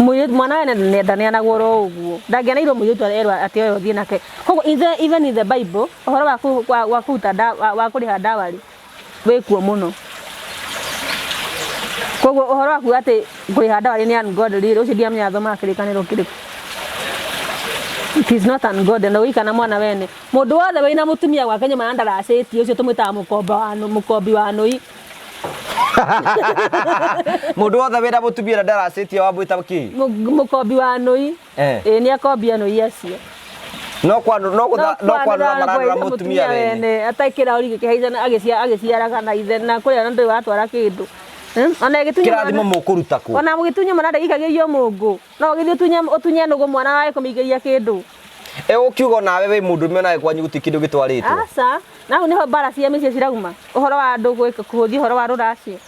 mũirĩtu mwana wene ndaneanagwo oro ũguo, ndangĩaneirwo mũirĩtu erwo atĩ oyo ũthiĩ nake. Koguo even in the Bible ũhoro wa kũruta wa kũrĩha dowry wĩkuo mũno. Koguo ũhoro wa kuga atĩ kũrĩha dowry nĩ ungodly, ũcio ndiamenya athomaga kĩrĩkanĩro kĩrĩkũ. It is not ungodly na ũgĩikara mwana wene. Mũndũ wothe wĩna mũtumia gwake nyũmba na ndaracĩtie, ũcio tũmwĩtaga mũkomba wa mũkombi wa nũi. Mũndũ wothe wĩna mũtumia na ndaracĩtie wamwĩta kĩ? Mũkombi wa nũi. Ĩĩ, nĩ akombia nũi acio. No kwanũra maranũra mũtumia wene. Atakĩra gĩkĩhaica agĩciaraga na ithe na kũrĩa na ndũrĩ watwara kĩndũ. Ona ĩgĩtunya Kĩrathimo mũkũruta kũ? Ona mũgĩtunya mwana ndaikagĩrio mũngũ, no ũgĩthiĩ ũtunye nũgũ mwana wae kũmĩikĩria kĩndũ. Ĩ ũkiuga nawe wĩ mũndũrũme, onawe kwanyu gũtirĩ kĩndũ gĩtwarĩtwo? Aca, na hau nĩho mbara cia mĩciĩ cirauma, ũhoro wa andũ gwĩka kũhũthia ũhoro wa rũracio.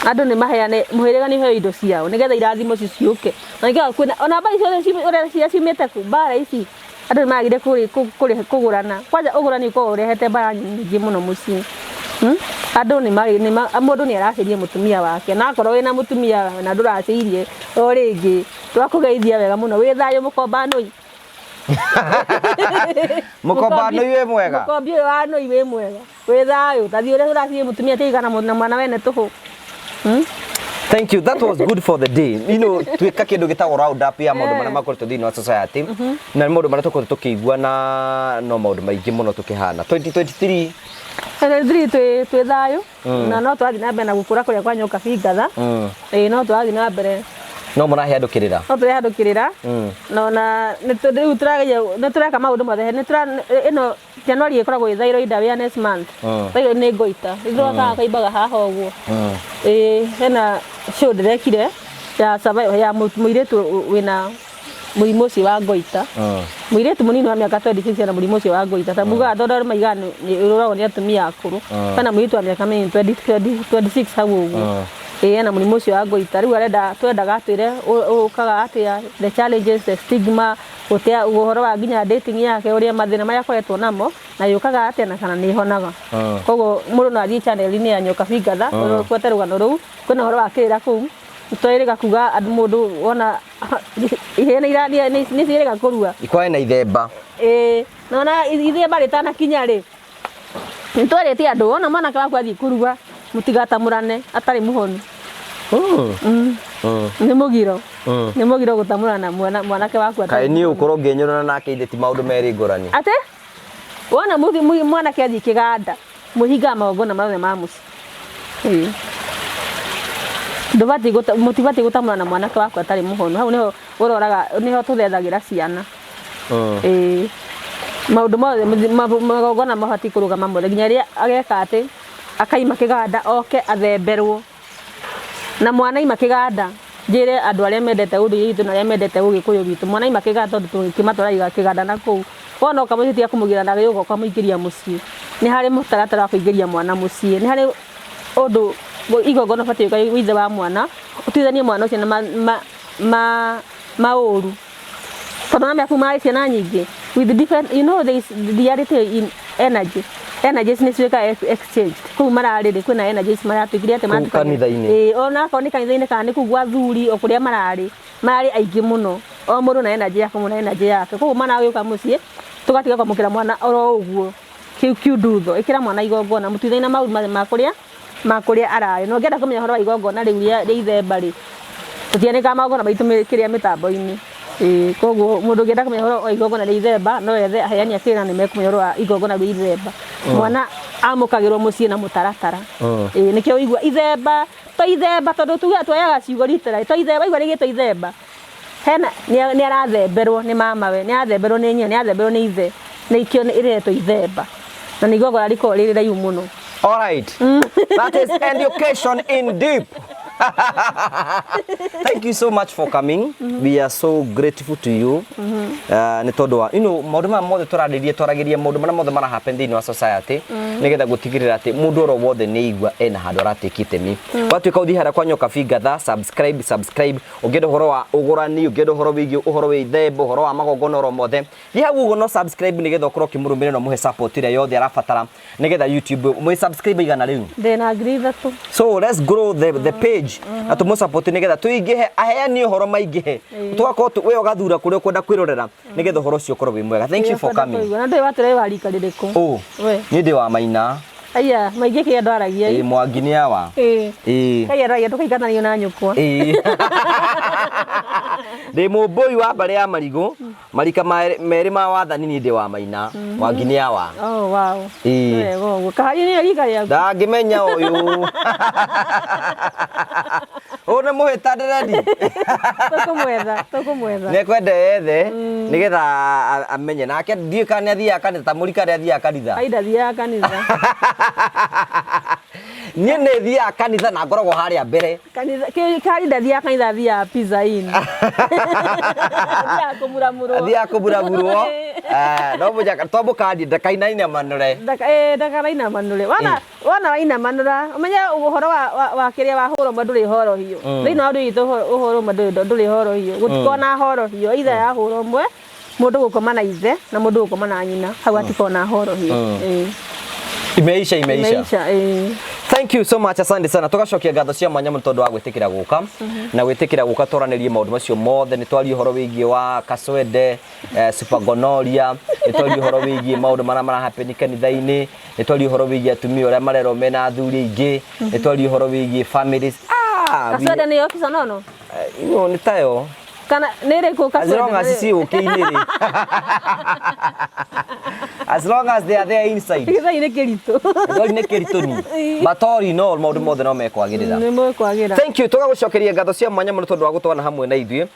Andũ nĩ maheane, mũhĩrĩga nĩ ũheo indo ciao nĩgetha irathimo icio ciũke. Na nĩkĩo kwĩna ona mbara icio ũrĩa ciria ciumĩte kũ mbara ici, andũ nĩ magire kũgũrana. Kwanja ũgũrani ũkoragwo ũrehete mbara nyingĩ mũno mũciĩ. Andũ nĩ marĩ nĩ mũndũ nĩ aracĩria mũtumia wake, na akorwo wĩna mũtumia na ndũracĩirie o rĩngĩ, twakũgeithia wega mũno, wĩ thayũ mũkomba nũi. Mũkomba nũi wĩ mwega. Mũkombi ũyũ wa nũi wĩ mwega, wĩ thayũ, tathiĩ ũrĩa ũracirie mũtumia tigana na mwana wene tũhũ. Thank you. That was good for the day. Twika kindu gitagwo round up ya maundu maria makoretwo thiini wa society na maundu maria tukoretwo tukĩigua na no maundu maingĩ mũno tukĩhana 2023. 2023 twĩ thayũ na no tũrathiĩ na mbere na gũkũra kũrĩa kwa nyoka bingatha. Ĩĩ, no tũrathiĩ na mbere. No mũrahe andũ kĩrĩra. No tũrehe andũ kĩrĩra. Na ona rĩu tũrageria, nĩ tũreka maũndũ mothe, nĩ tũra ĩno January ĩkoragwo ĩ Thyroid Awareness Month. Thyroid nĩ goiter, ithuĩ kaimbaga haha ũguo. Ĩĩ, hena show ndĩrekire Ya survival ya mũirĩtu wĩna mũrimũ ũcio wa goita. Mũirĩtu mũnini wa mĩaka 26 ena mũrimũ ũcio wa goita. Ta mugaga tondũ andũ maigaga nĩ ũroragwo nĩ atumia akũrũ. Hena mũirĩtu wa mĩaka mĩnini 20 26 hau ũguo. Ĩĩ ena mũrimũ ũcio wa goita. Rĩu arenda twendaga atwĩre ũkaga atĩa, the challenges, the stigma, gũtea ũhoro wa nginya dating yake, ũrĩa mathĩna marĩa akoretwo namo, na yũkaga atĩa na kana nĩ ĩhonaga. Koguo mũndũ no athiĩ channel-inĩ ya Nyokabi Ngatha, ũbuate rũgano rũu, kwĩna ũhoro wa kĩrĩra kũu, twĩrĩga kuga andũ mũndũ wona ihĩĩ nĩ irathiĩ nĩ ciĩrĩga kũrua. Ikwae na ithemba. Ĩĩ, na ona ithemba rĩtanakinya rĩ, nĩ twerĩte andũ wona mwanake waku athiĩ kũrua mũtigatamũrane atarĩ mũhonu. Nĩ mũgiro. Nĩ mũgiro gũtamũrana mwanake waku atarĩ. Kaĩ niĩ ũkorwo ngĩnyũrana nake ithe ti maũndũ merĩ ngũrani. Atĩ? Wona mwanake athiĩ kĩganda, mwĩhingaga magongona mothe ma mũciĩ. Ĩĩ. Ndũbatiĩ mũtibatiĩ gũtamũrana mwanake waku atarĩ mũhonu. Hau nĩho ũroraga, nĩho tũthethagĩra ciana. Ĩĩ. Maũndũ mothe magongona mabatiĩ kũrũgama mothe nginya rĩrĩa ageka atĩ, akaima kĩganda oke athemberwo. Na mwana aima kĩganda, njĩre andũ arĩa mendete ũndũire witũ na arĩa mendete ũgĩkũyũ witũ, mwana aima kĩganda tondũ tũkĩmatwaraga kĩganda na kũu, wona oka mũciĩ tiga kũmũgĩra na gĩũka ũkamũingĩria mũciĩ. Nĩ harĩ mũtaratara wa kũingĩria mwana mũciĩ, nĩ harĩ ũndũ igongona ũbatiĩ gwĩka wĩ ithe wa mwana, ũtuithanie mwana ũcio na maũru. Tondũ nĩ kuma marĩ ciana nyingĩ with different, you know, there is reality in energy. Energies nĩ ciĩkaga exchange kũu mararĩ rĩ, kwĩna energies maratuĩkire atĩ Kũu kanitha-inĩ. Ĩĩ, ona akorwo nĩ kanitha-inĩ kana nĩ kũu gwa athuri o kũrĩa mararĩ, mararĩ aingĩ mũno, o mũndũ na energy yake, mũndũ na energy yake. Koguo mwana agĩũka mũciĩ tũgatiga kwamũkĩra mwana oro ũguo kiundutho, ĩkĩra mwana igongona, mũtuithanie na maũndũ ma kũrĩa ma kũrĩa ararĩ. Na ũngĩenda kũmenya ũhoro wa igongona rĩu rĩa ithemba rĩ, tũtianĩkaga magongona maitũ kĩrĩa mĩtambo-inĩ. Ĩĩ, koguo mũndũ ũngĩenda kũmenya ũhoro wa igongona rĩa ithemba no ethe aheani a kĩrĩra nĩ mekũmenya ũhoro wa igongona rĩa ithemba. Mwana amũkagĩrwo mũciĩ na mũtaratara. Ĩĩ, nĩkĩo ũigua ithemba to ithemba tondũ tugaga tuoyaga ciugo literally, to ithemba waigua rĩgĩtwo ithemba, hena nĩ arathemberwo nĩ mamawe, nĩ arathemberwo nĩ nyina, nĩ arathemberwo nĩ ithe, nĩkĩo ĩretwo ithemba. Na nĩ igongona rĩkoragwo rĩrĩ raihu mũno. All right. That is education in deep. Thank you so much for coming. We are so grateful to you. Nĩ tondũ wa you know maũndũ maya mothe tũrarĩria, twaragĩria maũndũ marĩa mothe mara happen thĩinĩ wa society, nĩgetha gũtigĩrĩra atĩ mũndũ oro wothe nĩ aigua ena handũ aratĩkia itemi. Watuĩka ũthiĩ harĩa kwa Nyokabi Ngatha, subscribe, subscribe. Ũngĩenda ũhoro wa ũgũrani, ũngĩenda ũhoro wĩgiĩ ũhoro wa ithemba, ũhoro wa magongona oro mothe, thiĩ hau ũguo no subscribe nĩgetha ũkorwo ũkĩmũrũmĩrĩra na ũmũhe support ĩrĩa yothe arabatara nĩgetha YouTube mwĩ subscribe igana rĩu. Ndĩna 3,000. So let's grow the page na tũmũ support nĩgetha tũingĩhe, aheani ũhoro maingĩhe, tũgakorwo we ũgathura kũrĩa ũkwenda kwĩrorera nĩgetha ũhoro ũcio ũkorwo wĩ mwega. Thank you for coming. Na ndũĩ watũre wa rika rĩrĩkũ? Oh, We. niĩ ndĩ wa Maina. Aya, maingĩ kĩrĩa andũ aragia. Ĩĩ, Mwangi nĩ awa. Ĩĩ. Ĩĩ. Kai aragia tũkaigananio na nyũkwa. Ĩĩ. Ndĩ mũmbũi wa mbarĩ ya Marigũ, marika merĩ ma wathani, niĩ ndĩ wa Maina. Mwangi nĩ awa. Oh, wow. Ĩĩ. Wega ũguo. Kahari nĩyo rika rĩaku. Ndangĩmenya ũyũ. Ũyũ nĩ mũhĩta ndĩrendi. Tũkũmwetha, tũkũmwetha. Nĩ ekwenda ethe nĩgetha amenye nake ndiũĩ kana nĩ athiaga kanitha ta mũrika arĩa athiaga kanitha. Ai, ndathiaga kanitha. Niĩ nĩ thiaga kanitha na ngoragwo harĩa mbere. Kanitha, kahari ndathiaga kanitha, athiaga Pizza Inn. Athiaga kũmuramurwo. Athiaga kũmuramurwo. No mũnyaka twamũkanie ndakainaine manũre. Ndakarainamanũre. Wona wona wainamanũra, ũmenye ũhoro wa kĩrĩa wahũra ũmwe ndũrĩ horohio. Thĩinĩ wa ũndũ witũ ũhoro ũmwe ndũrĩ horohio. Gũtikoragwo na horohio. Either yahũra ũmwe, mũndũ gũkoma na ithe na mũndũ gũkoma na nyina. Hau hatikoragwo na horohio. Ĩĩ. Imeisha, imeisha. Imeisha, ĩĩ. Thank you so much, asante sana. Tugacokia ngatho cia mwanya mũno tondũ wa gwĩtĩkĩra gũka na gwĩtĩkĩra gũka twaranĩrie maũndũ macio mothe. Nĩ twarie ũhoro wĩgiĩ wa kaswende, supergonorrhea, nĩ twarie ũhoro wĩgiĩ maũndũ marĩa mara happen kanitha-inĩ, nĩ twarie ũhoro wĩgiĩ atumia ũrĩa marerwo mena athuri aingĩ, nĩ twarie ũhoro wĩgiĩ families. Kaswende nĩyo kiconono? Ino nĩ tayo. Kana nĩ ĩrĩkũ As long kaswende? as ci ũkĩ-inĩ rĩ. As long as they are there inside. Gĩthweri nĩ kĩritũ. Gĩthweri nĩ kĩritũ ni. But all in all, maũndũ mothe no mekwagĩrĩra. Nĩ mekwagĩra. Thank you. Tũgagũcokeria ngatho cia mwanya mũno tondũ wa gũtwana hamwe na ithuĩ.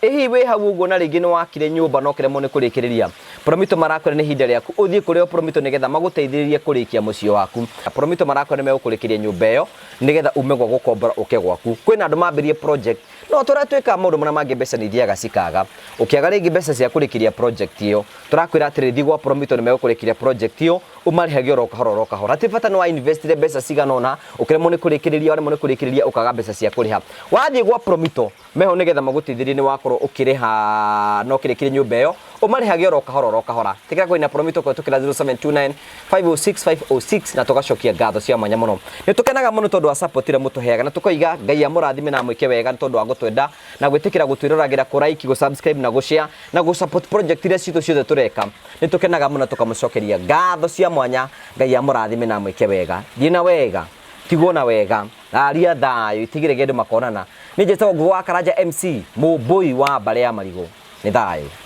Ĩ hihi wĩ hau ũguo na rĩngĩ nĩ wakire nyũmba na ũkĩremwo nĩ kũrĩkĩrĩria. Promito marakwĩra nĩ ihinda rĩaku ũthiĩ kũrĩ o Promito nĩgetha magũteithĩrĩrie kũrĩkia mũciĩ waku. Promito marakwĩra nĩ megũkũrĩkĩria nyũmba ĩyo nĩgetha ume gwa gũkombora ũke gwaku. Kwĩna andũ mambĩrĩrie project no tũrĩa twĩkaga maũndũ marĩa mangĩ mbeca nĩ ithiaga cikaga. Ũkĩaga rĩngĩ mbeca cia kũrĩkĩria project ĩyo, tũrakwĩra atĩrĩrĩ thiĩ gwa Promito nĩ megũkũrĩkĩria project ĩyo ũmarĩhage oro kahora oro kahora. Hatirĩ bata nĩ wa investire mbeca cigana ũna ũkĩremwo nĩ kũrĩkĩrĩria waremwo nĩ kũrĩkĩrĩria ũkaga mbeca cia kũrĩha. Wathiĩ gwa Promito meho nĩgetha magũteithĩrĩrie nĩ wakorwo ũkĩrĩha na ũkĩrĩkĩria nyũmba ĩyo ũmarĩhage oro kahora oro kahora. Ĩtĩkĩra kũina Promito kũhĩtũkĩra 0729 506 506 na tũgacokia ngatho cia mwanya mũno. Nĩ tũkenaga mũno tondũ wa support ĩrĩa mũtũheaga na tũkoiga Ngai amũrathime na amwĩke wega nĩ tondũ wa gũtwenda na gwĩtĩkĩra gũtwĩroragĩra, kũ like, gũ subscribe na gũ share na gũ support project iria citũ ciothe tũreka. Nĩ tũkenaga mũno tũkamũcokeria ngatho cia mwanya. Ngai amũrathime na amwĩke wega. Thiĩ na wega, tigwo na wega. Aria thayũ itigire andũ makonana. Niĩ njĩtagwo Ngũgĩ wa Karanja MC, mũmbũi wa mbarĩ ya marigũ. Nĩ thayũ.